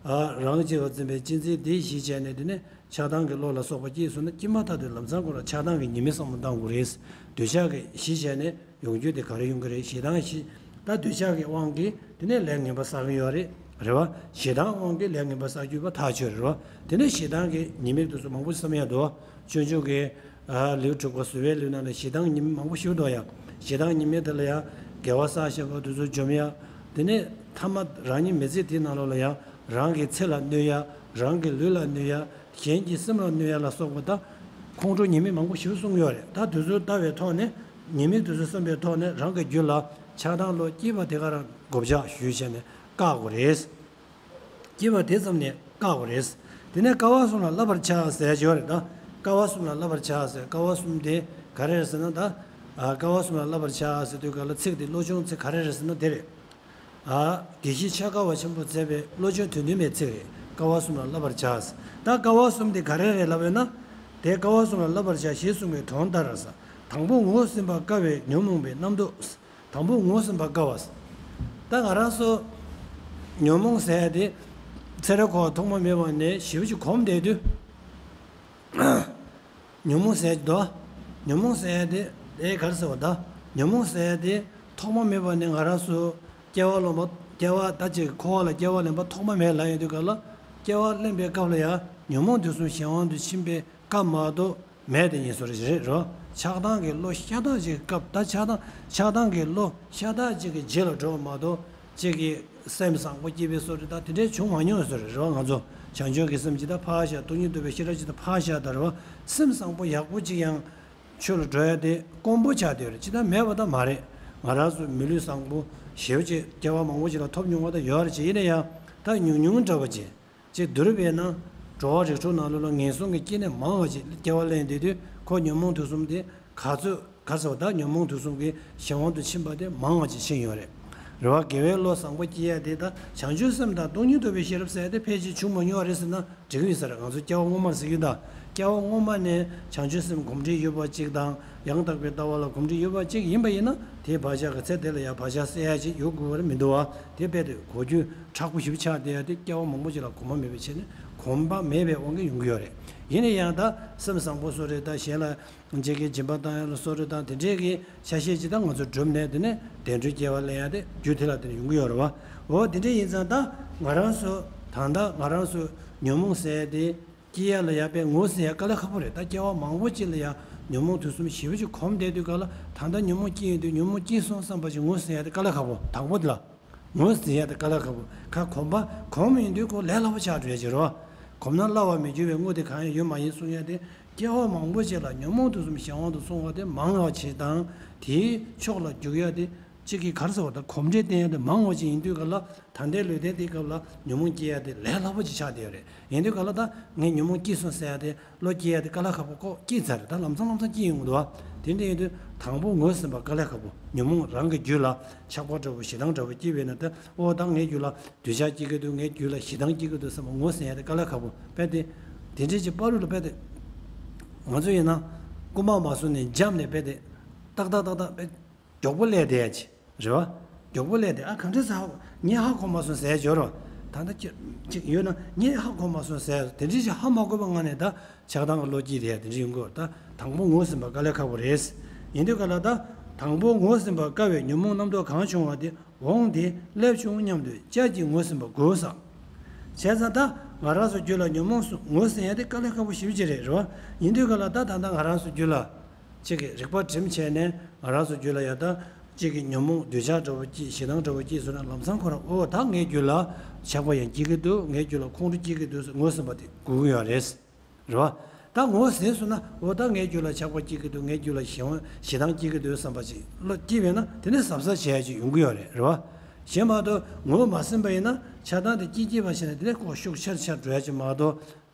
ཨ། རང་གཅེས་པར་འཛིན་པའི་གཅེས་འཛིན་དེ་གཞི་བྱས་ནས་དེ་ནས་ཆགས་སྡང་གི་བློ་ལ་སོགས་པ་སྐྱེས་སོང་ན་སྐྱེས་མ་ཐག་ཏུ་ལམ་སང་ཁོ་རང་ཆགས་སྡང་གི་ཉེས་དམིགས་བསམ་བློ་བཏང་དགོས་རེད། འདོད་ཆགས་ཀྱི་གཞི་བྱས་ནས་ཡོང་རྒྱུ་དེ་ག་རེ་ཡོང་གི་རེད། ཞེ་སྡང་གཞི། ད་འདོད་ཆགས་ཀྱི་དབང་གིས་དེ་ནས་ལས་ངན་པ་བསགས་ཀྱི་ཡོད་རེད། རེད་བ། ཞེ་སྡང་དབང་གིས་ལས་ངན་པ་བསགས་རྒྱུ་བ་ཐག་ཆོད་རེད་བ། དེ་ནས་ཞེ་སྡང་གི་ཉེས་དམིགས་དེ་ཚོ་མང་པོ་བསམ་ཡ་འདུག་བ། སྤྱོད་འཇུག་གི། ཨ། ལེའུ་དྲུག་པ་བཟོད་པའི་ལེའུ་ནང་ལ་ཞེ་སྡང་ཉེས་དམིགས་མང་པོ་ཞིག་འདུག་ཡ། ཞེ་སྡང་ཉེས་དམིགས་དེ་ལ་ཡང་དགེ་བ་བསགས་བཞག་པ་དེ་ཚོ་འཇོམས་ཡ། དེ་ནས་ཐ་མ་རང་ཉིད་མི་ཚེ་དེའི་ནང་ལོགས་ལ་ཡང་རང་གི་ཚེ་ལ་གནོད་ཡ། རང་གི་ལུས་ལ་གནོད་ཡ། གཞན་གྱི་སེམས་ལ་གནོད་ཡ་ལ་སོགས་པ་དང་ཁོང་ཁྲོ་ཉེས་དམིགས་མང་པོ་ཞིག་གསུངས་ཡོད་རེད། ད་དེ་ཚོ་ལྟ་བའི་ཐོག་ནས་ཉེས་དམིགས་དེ་ཚོ་བསམ་པའི་ཐོག་ནས་རང་གི་རྒྱུད་ལ་ཆགས་སྡང་བློ་སྐྱེས་པ་དེ་ག་རང་བགོ་བཤའ་ཞུས་བྱས་ནས་བཀག་དགོས་རེད། སྐྱེས་པ་དེ་ཙམ་ནས་བཀག་པ་རེད། དེ་ནས་དཀའ་བ་གསུམ་ལ་བསླབ་པར་བྱ་ཟེར་ཡ་ཅིག་ཡོད་རེད་ད། དཀའ་བ་གསུམ་ལ་བསླབ་པར་བྱ་ཟེར། དཀའ་བ་གསུམ་དེ་ག་རེ་རེད་ཟེར་ན་ད། ཨ། དཀའ་བ་གསུམ་ལ་བསླབ་པར་བྱ་ཟེར་དུས་སྐབས་ལ་ཚིག་དེ་བློ་སྦྱོང་ཚིག་ག་རེ་རེད་ཟེར་ན་དེ་རེད། ཨ། དགེ་བཤེས་འཆད་ཁ་བ་ཆེན་པོས་མཛད་པའི་བློ་སྦྱོང་དོན་བདུན་མའི་ཚིག་རེད། དཀའ་བ་གསུམ་ལ་བསླབ་པར་བྱ་ཟེར། ད་དཀའ་བ་གསུམ་དེ་ག་རེ་རེད་ལབ་ཡོད་ན། དེ་དཀའ་བ་གསུམ་ལ་བསླབ་པར་བྱ་ཞེས་གསུངས་པའི་དོན་ལྟར་ཟེར། དང་པོ་ངོ་ཟིན་པར་དཀའ་བའི་ཉོན་མོངས་པའི་རྣམ་རྟོག་དང་པོ་ངོ་ཟིན་པར་དཀའ་བ། ད་ང་རང་ཚོ་ཉོན་མོངས་ཟེར་ཡ་དེ་ཚེ་རབས་འཁོར་བ་ཐོག་མ་མེད་པ་ནས་ཞེ་པོ་ཅིག་གོམས་བསྡད་དུས། ཉོན་མོངས་ཟེར་ཡ་དེ་དོ། ཉོན་མོངས་ཟེར་ཡ་དེ་དེ་ག་རེ་ཟེར་བ་ད། ཉོན་མོངས་ཟེར་ཡ་དེ་ཐོག་མ་མེད་པ་ནས་ང་རང་ཚོ་སྐྱེ་བ་ལོན་པ། སྐྱེ་བ་ད་ཅིག་འཁོར་བ་ལ་སྐྱེ་བ་ལེན་པ་ཐོག་མ་མེད་ལབ་ཡོང་དུས་སྐབས་ལ། སྐྱེ་བ་ལེན་པའི་སྐབས་ལ་ཡང་ཉོན་མོངས་དེ་ཚོ་གཞན་དབང་དུ་ཕྱིན་པའི་ སྐབས་མ་གཏོགས་མེད་དེ་ཉིད་སོ་རེ་རེད་རོ། ཆགས་སྡང་གི་བློ་ཤ་སྟག་ཅིག་གི་སྐབས་ད་ཆགས་སྡང་ཆགས་སྡང་གི་བློ་ཤ་སྟག་ཅིག་གི་རྗེས་ལ་འགྲོ་བ་མ་གཏོགས་ཅིག་གི་སེམས་བཟང་པོ་སྐྱེ་བའི་སོ་རེ་ད་དེ་འདྲའི་བྱུང་མ་མྱོང་བའི་སོ་རེ་རོ། ང་ཚོ་བྱང་ཆུབ་ཀྱི་སེམས་ཇི་ལྟར་འཕགས་ཤ་སྟོང་ཉིད་རྟོགས་པའི་ཤེས་རབ་ཇི་ལྟར་འཕགས་ཤ་ད་རོ། སེམས་བཟང་པོ་ཡག་པོ་ཅིག་ཡང་ཆོས་ལ་འགྲོ་ཡ་དེ་དཀོན་པོ་ཆགས་བསྡད་ཡོད་རེད། ཅི་ལྟར་མེད་པ་ད་མ་རེད། ང་རང་ཚོ་མི་ལུས་བཟང་པོ་ཞེ་པོ་ཅིག་སྐྱེ་བ་མང་པོ་ཅིག་ལ་ཐོབ་མྱོང་བ་ད་ཡོད་རེད། ཅིག་ཡིན་ན་ཡང་ད་ཉུང་ཉུང་འདྲ་བ་ཅིག་ཅིག་བསྡུར་བས་ན་འགྲོ་བ་རིགས་དྲུག་ནང་ལོགས་ལ་ངན་སོང་གི་སྐྱེ་གནས་མང་བ་ཅིག་སྐྱེ་བ་ལེན་བསྡད་དུས་ཁོ་ཉོན་མོངས་དུག་གསུམ་དེ་ག་ཚོད་ག་ཚོད་ད་ཉོན་མོངས་དུག་གསུམ་གྱི་གཞན་དབང་དུ་ཕྱིན་པ་དེ་མང་བ་ཅིག་ཕྱིན་ཡོད་རེད། རེད་བ། དགེ་བའི་བློ་བཟང་པོ་སྐྱེ་ཡ་དེ་ད་བྱང་ཆུབ་སེམས་དང་སྟོང་ཉིད་རྟོགས་པའི་ཤེས་རབ་ཟེར་ཡ་དེ་ཕལ་ཆེར་བྱུང་མ་མྱོང་བ་རེད་ཟེར་ན་འགྲིག་གི་ཡོད་ས་རེད། ང་ཚོ་སྐྱེ་བ་སྔོན་མར་ཟེར་གྱི་ད་སྐྱེ་བ་སྔོན་མ་ནས་བྱང་ཆུབ་སེམས་གོམས་འདྲིས་ཡོད་པ་ཅིག་དང་ཡང་དག་པའི་ལྟ་བ་ལ་གོམས་འདྲིས་ཡོད་པ་ཅིག་ཡིན་པ་ཡིན་ན་དེའི་བག་ཆགས་ཀྱི་ཚེ་དེ་ལ་ཡང་བག་ཆགས་སད་ཡ་ཅིག་ཡོང་དགོས་པ་རེད་མི་འདུག་བ། དེ་རྦད་དེ་གོ་རྒྱུ་མཁྲེགས་པོ་ཞེ་པོ་ཆགས་བསྡད་ཡ་དེ་སྐྱེ་བ་མང་པོ་ཅིག་ལ་གོམས་པ་མེད་པའི་ཆེད་ནས་གོམས་པ་མེད་པའི་དབང་གིས་ཡོང་གི་ཡོད་རེད། ཡིན་ན་ཡང་ད་སེམས་བཟང་པོ་སོ་རེ་ད་གཞན་ལ་འཇིགས་སྐྱེ་སྦྱིན་པ་བཏང་ཡ་ལ་སོ་རེ་དང་དེ་འདྲས་ཀྱི་ཆ་ཤས་ཅིག་ད་ང་ཚོ་བསྒྲུབས་ནས་དེ་ནས་བདེ་འགྲོའི་སྐྱེ་བ་ལེན་ཡ་དེ་རྒྱུ་དེ་ལ་དེ་ནས་ཡོང་གི་ཡོད་རེད་བ། འོ་དེ་འདྲས་ཡིན་ཙང་ད་ང་རང་ཚོ་ད་ལྟ་ང་རང་ཚོ་ཉོན་མོངས་ཟེར་ཡ་དེ་སྐྱེ་ཡ་ལ་ཡ་པའི་ངོ་ཟིན་ཡ་དཀའ་ལས་ཁག་པོ་རེད། ད་སྐྱེ་བ་མང་པོ་ཅིག་ལ་ཡ་ཉོན་མོངས་དུག་གསུམ་ཞེ་པོ་ཅིག་གོམས་བསྡད་དུས་ག་ལ་ད་ལྟ་ཉོན་མོངས་སྐྱེ་ཡོང་དུས་ཉོན་མོངས་སྐྱེས་སོང་བསམ་པ་ཅིག་ངོ་ཟིན་ཡ་དེ་དཀའ་ལས་ཁག་པོ་དང་པོ་དེ་ལ། ངོས་ཟིན་ཡ་དེ་དཀའ་ལས་ཁག་པོ། ཁ་གོམས་པ་གོམས་ཡིན་དུས་ཁོ་ལས་སླ་པོ་ཆགས་འགྲོ་ཡ་ཅིག་རེད་བ། གོམས་ན་སླ་བར་མི་འགྱུར་བའི་དངོས་དེ་གང་ཡང་ཡོད་མ་ཡིན་གསུང་ཡ་དེ། སྐྱེ་བ་མང་པོ་ཅིག་ལ་ཉོན་མོངས་དུག་གསུམ་གཞན་དབང་དུ་སོང་བ་དེ་མང་བ་ཅིག་དང་། དེའི་ཕྱོགས་ལ་རྒྱུག་ཡ་དེ་གཅིག་གིས་ག་རེ་ཟེར་བ་དང་གོམས་འདྲིས་བསྟེན་ཡ་དེ་མང་བ་ཅིག་ཡིན་དུས་ག་ལ་ད་ལྟའི་ལུས་རྟེན་དེའི་སྐབས་ལ་ཉོན་མོངས་སྐྱེ་ཡ་དེ་ལས་སླ་པོ་ཅིག་ཆགས་བསྡད་ཡོད་རེད། ཡིན་དུས་ག་ལ་ད་ངས་ཉོན་མོངས་སྐྱེས་སོང་ཟེར་ཡ་དེ། བློ་སྐྱེ་ཡ་དེ་དཀའ་ལས་ཁག་པོ་ཁོ་སྐྱེས་ཚར་རེད། ད་ལམ་སང་ལམ་སང་སྐྱེ་ཡོང་གི་འདུག་བ། དེ་འདྲ་ཡིན་དུས་དང་པོ་ངོས་ཟིན་པ་དཀའ་ལས་ཁག་པོ། ཉོན་མོངས་རང་གི་རྒྱུད་ལ་ཆགས་པ་འདྲ་བོ་ཞེ་སྡང་འདྲ་བོ་སྐྱེས་པས་ན་ད་ཨོ་ད་ངའི་རྒྱུད་ལ་འདོད་ཆགས་སྐྱེ་གི་འདུག་ངའི་རྒྱུད་ལ་ཞེ་སྡང་སྐྱེ་གི་འདུག་བསམ་པ་ངོས་ཟིན་ཡ་དེ་དཀའ་ལས་ཁག་པོ་དཔེ་དེ། དེ་འདྲའི་ཅིག་བར་དུ་ལ་དཔེ་དེ། ང་ཚོ་ཡིན་ན་རྐུན་མ་མ་སོང་ནས་འཇམ་ནས་དཔེ་དེ། ཏག་ཏག་ཏག་ཏག་དཔེ། མགྱོགས་པོ་སླེབས་བསྡད་ཡ་ཅིག་རེད་བ། མགྱོགས་པོ་སླེབས་བསྡད་ཨ་གང་འདྲ་ཟ་ཧ་གོ་ངས་ཧ་གོ་མ་སོང་ཟེར་ཡ་འབྱོར་རོ། ད་ལྟ་ཅིག་ཅིག་ཡོད་ན་ངས་ཧ་གོ་མ་སོང་ཟེར་ཡ་དེ་འདྲའི་ཅིག་ཧ་མ་གོ་བའི་ངང་ནས་ད་ཆགས་སྡང་གི་བློ་སྐྱེས་བསྡད་ཡ་དེ་འདྲ་ཡོང་གི་ཡོད་རེད། ད་དང་པོ་ངོས་ཟིན་པ་དཀའ་ལས་ཁག་པོ་རེད། ཡིན་དུས་ག་ལ་ད་དང་པོ་ངོས་ཟིན་པ་དཀའ་བའི་ཉོན་མོངས་རྣམ་རྟོག་གང་བྱུང་བ་དེ་འོང་སྟེ་སླེབས་བྱུང་སྙམ་དུ་ཅག་གིས་ངོས་ཟིན་པ་དགོས་ས། བྱས་ཙང་ད་ང་རང་ཚོ་རྒྱུད་ལ་ཉོན་མོངས་སུ་ངོས་ཟིན་ཡ་དེ་དཀའ་ལས་ཁག་པོ་ཞེ་པོ་ཅིག་རེད་རེད་བ། ཡིན་དུས་ག་ལ་ད་ད་ལྟ་ང་རང་ཚོ་རྒྱུད་ལ། གཅིག་གིས་རིག་པ་སྒྲིམ་བྱས་ནས་ང་རང་ཚོ་རྒྱུད་ལ་ཡ་ད་གཅིག་གིས་ཉོན་མོངས་འདོད་ཆགས་འདྲ་བོ་སྐྱེས་ཞེ་སྡང་འདྲ་བོ་སྐྱེས་སོང་ན་ལམ་སང་ཁོ་རང་ཨོ་ད་ངའི་རྒྱུད་ལ་ཆགས་པ་ཡང་སྐྱེ་གི་འདུག་ངའི་རྒྱུད་ལ་ཁོང་ཁྲོ་སྐྱེ་གི་འདུག་ཟེར་ངོས་ཟིན་པ་དེ་དགོས་ཀྱི་ཡོད་རེད། རེད་བ། ད་ངོས་ཟིན་སོང་ན་ཨོ་ད་ངའི་རྒྱུད་ལ་ཆགས་པ་སྐྱེ་གི་འདུག་ངའི་རྒྱུད་ལ་ཞེ་སྡང་ཞེ་སྡང་སྐྱེ་གི་འདུག་བསམ་པ་ཅིག་བློ་སྐྱེས་པས་ན་དེ་ནས་གཟབ་གཟབ་བྱེད་ཡ་ཅིག་ཡོང་གི་ཡོད་རེད། རེད་བ། གཞན་མ་གཏོགས་ངོས་མ་ཟིན་པ་ཡིན་ན་ཆགས་སྡང་དེ་སྐྱེ་སྐྱེ་བ་བྱས་ན་དེ་ནས་ཁོ་ཤུགས་ཆེར་ཆེར་འགྲོ་ཡ་ཅིག་མ་གཏོགས།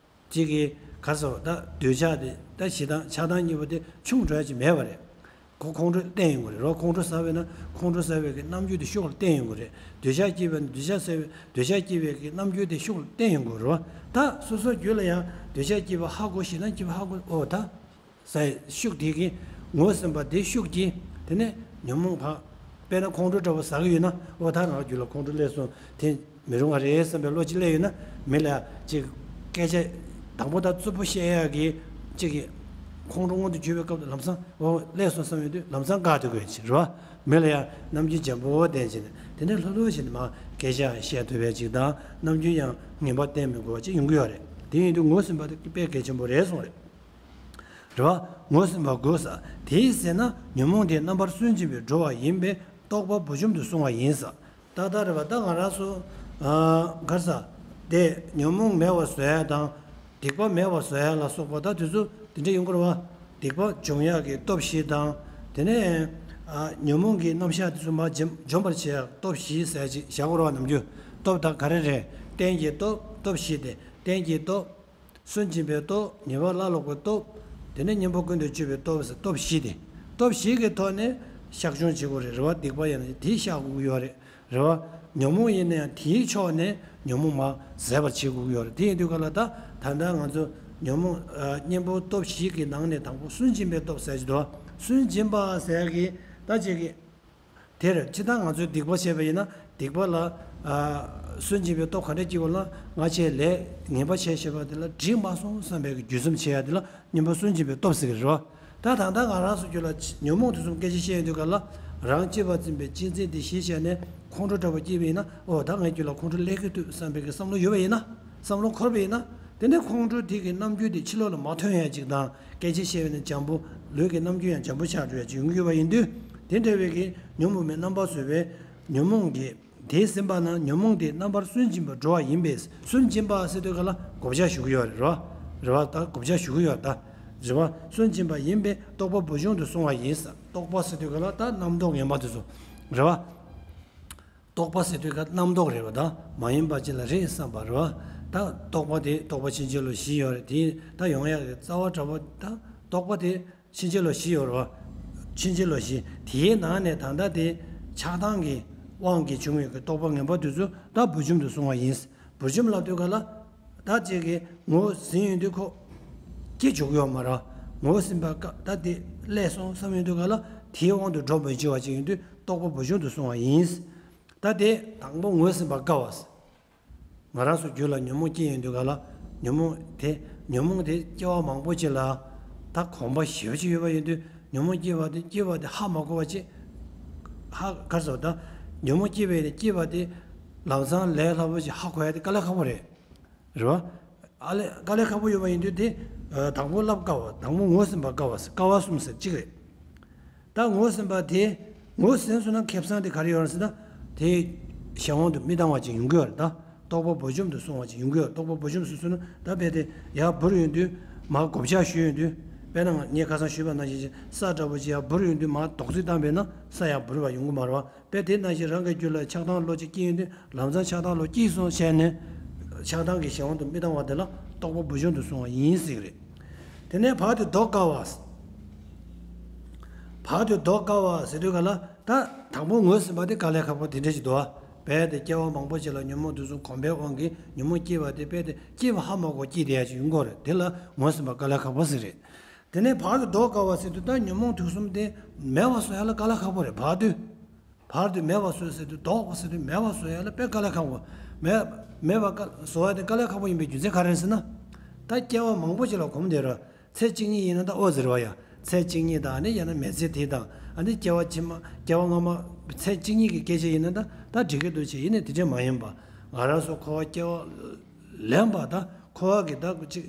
གཅིག་གིས་ག་རེ་ཟེར་བ་ད་འདོད་ཆགས་དེ་ད་ཞེ་སྡང་ཆགས་སྡང་གཉིས་པོ་དེ་ཆུང་འགྲོ་ཡ་ཅིག་མེད་པ་རེད། ཁོ་ཁོང་ཁྲོ་བསྟན་ཡོང་གི་རེད་རོ། ཁོང་ཁྲོ་ཟ་བས་ན་ཁོང་ཁྲོ་ཟ་བའི་གི་རྣམ་འགྱུར་དེ་ཤུགས་ལ་བསྟན་ཡོང་གི་རེད། འདོད་ཆགས་སྐྱེས་པས་ན་འདོད་ཆགས་ཟ་བའི་འདོད་ཆགས་སྐྱེས་པའི་གི་རྣམ་འགྱུར་དེ་ཤུགས་ལ་བསྟན་ཡོང་གི་རེད་རོ། ད་སོ་སོ་རྒྱུད་ལ་ཡང་འདོད་ཆགས་སྐྱེས་པ་ཧ་གོ་ཞེ་སྡང་སྐྱེས་པ་ཧ་གོ་ཨོ་ད། ཟེར་ཤུགས་དེ་གིས་ངོས་ཟིན་པ་དེ་ཤུགས་ཀྱིས་དེ་ནས་ཉོན་མོངས་ཕ། དཔེར་ན་ཁོང་ཁྲོ་འདྲ་བོ་ཟ་གི་ཡོད་ན་ཨོ་ད་ང་རྒྱུད་ལ་ཁོང་ཁྲོ་སླེབས་སོང་དེ་མི་རུང་བ་རེད་བསམ་པའི་བློ་ཅིག་སླེབས་ཡོད་ན་མི་ལ་ཅིག་སྐད་ཆ་དང་པོ་ད་རྩུབ་པོ་བཤད་ཡག་གི་ཅིག་གི་ཁོང་ཁྲོ་མངོན་དུ་གྱུར་པའི་སྐབས་དུ་ལམ་སང་ཨོ་སླེབས་སོང་བསམ་ཡོང་དུས་ལམ་སང་བཀག་ཐུབ་དགོས་ཅིག་རེད་བ། མི་ལ་ཡང་རྣམ་འགྱུར་འཇམ་པོ་བསྟན་བྱས་ནས་དེ་ནས་ལྷོད་ལྷོད་བྱས་ནས་མ་སྐད་ཆ་བཤད་ཐུབ་པའི་ཅིག་དང་རྣམ་འགྱུར་ཡང་ངན་པ་བསྟན་མི་དགོས་པ་ཅིག་ཡོང་གི་ཡོད་རེད། དེ་ཡིན་དུས་ངོས་ཟིན་པ་དེ་དཔེ་གལ་ཆེན་པོ་རེད་གསུངས་རེད། རེད་བ། ངོས་ཟིན་པ་དགོས་ས། དེའི་ཟེར་ན་ཉོན་མོངས་དེ་རྣམ་པར་སུན་འབྱིན་པའི་འགྲོ་བ་ཡིན་པས་རྟོག་པ་བུ་འཇོམས་དུ་སོང་བ་ཡིན་ས། ཏག་ཏག་རེད་བ། ད་ང་རང་ཚོ་ག་རེ་ཟ། དེ་ཉོན་མོངས་མེད་པར་བཟོ་ཡ་དང་། སྡིག་པ་མེད་པར་བཟོ་ཡ་ལ་སོགས་པ་ད་དེ་ཚོ་དེ་འདྲ་ཡོང་གི་རེད་བ། སྡིག་པ་སྦྱོང་ཡག་གི་སྟོབས་བཞི་དང་། དེ་ནས་ཉོན་མོངས་ཀྱི་རྣམ་གཞག་དེ་ཚོ་མར་འཇོམས་འཇོམས་པར་བྱེད་ཡག་སྟོབས་བཞི་ཟེར་ཅིག་བཞག་དགོས་རེད་བ། ནམ་རྒྱུན་སྟོབས་ད་ག་རེ་རེད། རྟེན་གྱི་སྟོབས་སྟོབས་བཞི་སྟེ། རྟེན་གྱི་སྟོབས། སུན་འབྱིན་པའི་སྟོབས། ཉེས་པ་བླ་ལོག་པའི་སྟོབས། དེ་ནས་གཉེན་པོ་ཀུན་ཏུ་སྤྱོད་པའི་སྟོབས་ཟེར་སྟོབས་བཞི་སྟེ། སྟོབས་བཞི་གི་ཐོག་ནས་བཤགས་སྦྱོང་བྱེད་དགོས་རེད། རེད་བ། སྡིག་པ་ཡིན་ན་དེས་བཤགས་དགོས་ཀྱི་ཡོད་རེད། རེད་བ། ཉོན་མོངས་ཡིན་ན་ཡང་དེའི་ཕྱོགས་ནས་ཉོན་མོངས་མར་ཟད་པར་བྱེད་དགོས་ཀྱི་ཡོད་རེད། དེ་ཡིན་དུས་ག་ལ་ད་ད་ལྟ་ང་ཚོ་ཉོན་མོངས་ཨ་གཉེན་པོ་སྟོབས་བཞི་གི་ནང་ནས་དང་པོ་སུན་འབྱིན་པའི་སྟོབས་ཟེར་གྱི་འདུག་སུན་འབྱིན་པ་ཟེར་གྱི་ད་ཅིག་གི་དེར་ཇི་ལྟར་ང་ཚོས་སྡིག་པ་བྱས་པ་ཡིན་ན་སྡིག་པ་ལ་ཨ་སུན་འབྱིན་པའི་སྟོབས་ག་འདྲ་སྐྱེ་དགོས་ལ། ང་ཆེས་ལས་ངན་པ་བྱས་བྱས་པ་དེ་ལ་འགྲིག་མ་སོང་བསམ་པའི་རྒྱུ་གསུམ་བྱེད་ཡ་དེ་ལ་གཉེན་པོ་སུན་འབྱིན་པའི་སྟོབས་ཟེར་གི་རེད་བ། ད་ད་ལྟ་ང་རང་ཚོ་རྒྱུད་ལ་ཉོན་མོངས་དེ་ཚོ་སྐད་ཆ་བཤད་ཡོང་དུས་ག་ལ་རང་གཅེས་པར་འཛིན་པའི་གཅེས་འཛིན་དེ་ཞི་བྱས་ནས་ཁོང་ཁྲོ་འདྲ་བ་སྐྱེས་པ་ཡིན་ན་ཨོ་ད་ངའི་རྒྱུད་ལ་ཁོང་ཁྲོ་སླེབས་ཀྱི་འདུག་བསམ་པའི་བསམ་བློ་ཡོད་པ་ཡིན་ན་བསམ་བློ་འཁོར་བ་ཡིན་ན། དེ་ནས་ཁོང་ཁྲོ་དེ་གི་རྣམ་འགྱུར་དེ་ཕྱི་ལོགས་ལ་མ་ཐོན་ཡ་ཅིག་དང་། སྐད་ཆ་བཤད་པ་ནི་འཇམ་པོ། ལུས་ཀྱི་རྣམ་འགྱུར་ཡང་འཇམ་པོ་ཆགས་འགྲོ་ཡ་ཅིག་ཡོང་གི་ཡོད་པ་ཡིན་དུས། དེ་འདྲ་བའི་གི་ཉོན་མོངས་པའི་རྣམ་པ་བཟོད་པའི་ཉོན་མོངས་ཀྱི། དེས་ཟིན་པ་ན་ཉོན་མོངས་དེ་རྣམ་པར་སུན་འབྱིན་པར་འགྲོ་བ་ཡིན་པས། སུན་འབྱིན་པ་ཟེར་དུས་ག་ལ་བགོ་བཤའ་ཞུ་གི་ཡོད་རེད། རེད་བ། རེད་བ། ད་བགོ་བཤའ་ཞུ་གི་ཡོད་ད། རེད་བ། སུན་འབྱིན་པ་ཡིན་པས་རྟོག་པ་བུ་ཆུང་དུ་སོང་བ་ཡིན། རྟོག་པ་ཟེར་དུས་ག་ལ་ད་རྣམ་རྟོག་ངན་པ་དེ་ཚོ་རེད་བ། རྟོག་པ་ཟེར་དུས་ག་རྣམ་རྟོག་རེད་བ། ད་མ་ཡིན་པ་ཅིག་ལ་རེད་བསམ་པ་རེད་བ། ད་རྟོག་པ་དེ་རྟོག་པ་ཕྱིན་ཅི་ལོག་བཞི་ཡོད་རེད། དེ་ད་ཡོང་ཡག་གི་རྩ་བ་འདྲ་པོ་ད་རྟོག་པ་དེ་ཕྱིན་ཅི་ལོག་བཞི་ཡོད་རེད་བ། ཕྱིན་ཅི་ལོག་བཞི། དེའི་ནང་ནས་ད་ལྟ་དེ་ཆགས་སྡང་གི་དབང་གིས་བྱུང་བའི་གི་རྟོག་པ་ངན་པ་དེ་ཚོ་ད་བུ་ཆུང་དུ་སོང་བ་ཡིན། བུ་ཆུང་ལབ་དུས་ག་ལ་ད་ཅིག་གི་ངོ་བོ་ཟིན་ཡོང་དུས་ཁོ་སྐྱེ་བཅུག་གི་ཡོད་མ་རེད། ངོ་བོ་ཟིན་པ་ཀ་ད་དེ་ལས་སོང་བསམ་ཡོང་དུས་ག་ལ་དེའི་དབང་དུ་འགྲོ་མི་བྱེད་པ་ཅིག་ཡོང་དུས་རྟོག་པ་བུ་ཆུང་དུ་སོང་བ་ཡིན། ད་དེ་དང་པོ་ངོས་ཟིན་པ་དཀའ་བ། ང་རང་ཚོ་རྒྱུད་ལ་ཉོན་མོངས་སྐྱེ་ཡོང་དུས་ག་ལ་ཉོན་མོངས་དེ་ཉོན་མོངས་དེ་སྐྱེ་བ་མང་པོ་ཅིག་ལ་ད་གོམས་པ་ཞེ་པོ་ཅིག་ཡོད་པ་ཡིན་དུས། ཉོན་མོངས་སྐྱེ་བ་དེ་སྐྱེ་བ་དེ་ཧ་མ་གོ་བ་ཅིག་ཧ་ག་རེ་ཟེར་ད། ཉོན་མོངས་སྐྱེ་བའི་དེ་སྐྱེ་བ་དེ་ལམ་སང་ལས་སླ་པོ་ཅིག་ཧ་གོ་ཡ་དེ་དཀའ་ལས་ཁག་པོ་རེད། རེད་བ། ཨ་ལས་དཀའ་ལས་ཁག་པོ་ཡོད་པ་ཡིན་དུས་དེ། ཨ། དང་པོ་བསླབ་དཀའ་བ། དང་པོ་ངོས་ཟིན་པ་དཀའ་བ། དཀའ་བ་གསུམ་ཟེར་གཅིག་རེད། ད་ངོས་ཟིན་པ་དེ། ངོས་ཟིན་སོང་ན་ཁེ་བཟང་དེ་ག་རེ་ཡོད་རེད་ཟེར་ན། དེ་གཞན་དབང་དུ་མི་བཏང་བ་ཅིག་ཡོང་གི་ཡོད་རེད་ད། རྟོག་པ་བུ་ཆུང་དུ་སོང་བ་ཅིག་ཡོང་གི་ཡོད་རེད། རྟོག་པ་བུ་ཆུང་ཟེར་སོང་ན་ད་དཔེ་དེ་ཡར་འབུར་ཡོང་དུས་མར་བགོ་བཤའ་ཞུས་ཡོང་དུས། དཔེར་ན་ངས་ཁ་སང་ཞུས་པ་ནང་བཞིན་ས་འདྲ་པོ་ཅིག་ཡར་འབུར་ཡོང་དུས་མར་རྡོག་རྫིས་བཏང་པས་ན་ས་ཡར་འབུར་བ་ཡོང་གི་མ་རེད་བ། དཔེ་དེ་ནང་བཞིན་རང་གི་རྒྱུད་ལ་ཆགས་སྡང་བློ་ཅིག་སྐྱེས་ཡོང་དུས་ལམ་སང་ཆགས་སྡང་བློ་སྐྱེས་སོང་བྱས་ནས། ཆགས་སྡང་གི་གཞན་དབང་དུ་མི་བཏང་བ་དེ་ལ་རྟོག་པ་བུ་ཆུང་དུ་སོང་བ་ཡིན་ཟེར་གི་རེད། དེ་ནས་བར་དུ་ལྡོག་དཀའ་བ། བར་དུ་ལྡོག་དཀའ་བ་ཟེར་དུས་ག་ལ་ད་དང་པོ་ངོས་ཟིན་པ་དེ་དཀའ་ལས་ཁག་པོ་དེ་འདྲ་ཞིག་འདུག་བ། རྦད་དེ་སྐྱེ་བ་མང་པོ་ཅིག་ལ་ཉོན་མོངས་དུག་གསུམ་གོམས་པའི་དབང་གིས་ཉོན་མོངས་སྐྱེ་བ་དེ་རྦད་དེ་སྐྱེ་བ་ཧ་མ་གོ་སྐྱེས་བསྡད་ཡ་ཅིག་ཡོང་གི་རེད། དེ་ལ་ངོས་ཟིན་པ་དཀའ་ལས་ཁག་པོ་ཟེར་རེད། དེ་ནས་བར་དུ་ལྡོག་དཀའ་བ་ཟེར་དུས་ད་ཉོན་མོངས་དུག་གསུམ་དེ་མེད་པ་བཟོ་ཡ་ལ་དཀའ་ལས་ཁག་པོ་རེད། བར་དུ། བར་དུ་མེད་པ་བཟོ་ཟེར་དུས་ལྡོག་པ་ཟེར་དུས་མེད་པ་བཟོ་ཡ་ལ་དཔེ་དཀའ་ལས་ཁག་པོ། མེད། མེད་པ་དཀའ་བཟོ་བ་དེ་དཀའ་ལས་ཁག་པོ་ཡིན་པའི་རྒྱུ་མཚན་ག་རེ་རེད་ཟེར་ན། ད་སྐྱེ་བ་མང་པོ་ཅིག་ལ་གོམས་བསྡད་ར། ཚེ་གཅིག་ཉིད་ཡིན་ན་ད་ཨོ་ཟེར་བ་ཡ། ཚེ་གཅིག་ཉིད་དང་ཨ་ནི་ཡང་ན་མི་ཚེ་དེ་དང་ཨ་ནི་སྐྱེ་བ་ཕྱི་མ་སྐྱེ་བ་སྔ་མ་ཚེ་གཅིག་ཉིད་ཀྱི་སྐད་ཆ་ཡིན་ན་ད་ད་འགྲིག་གི་འདུག་ཅེས་ཡིན་ནའི་དེ་འདྲ་མ་ཡིན་པ། ང་རང་ཚོ་འཁོར་བ་སྐྱེ་བ་ལེན་པ་ད་འཁོར་བ་གི་ད་གཅིག་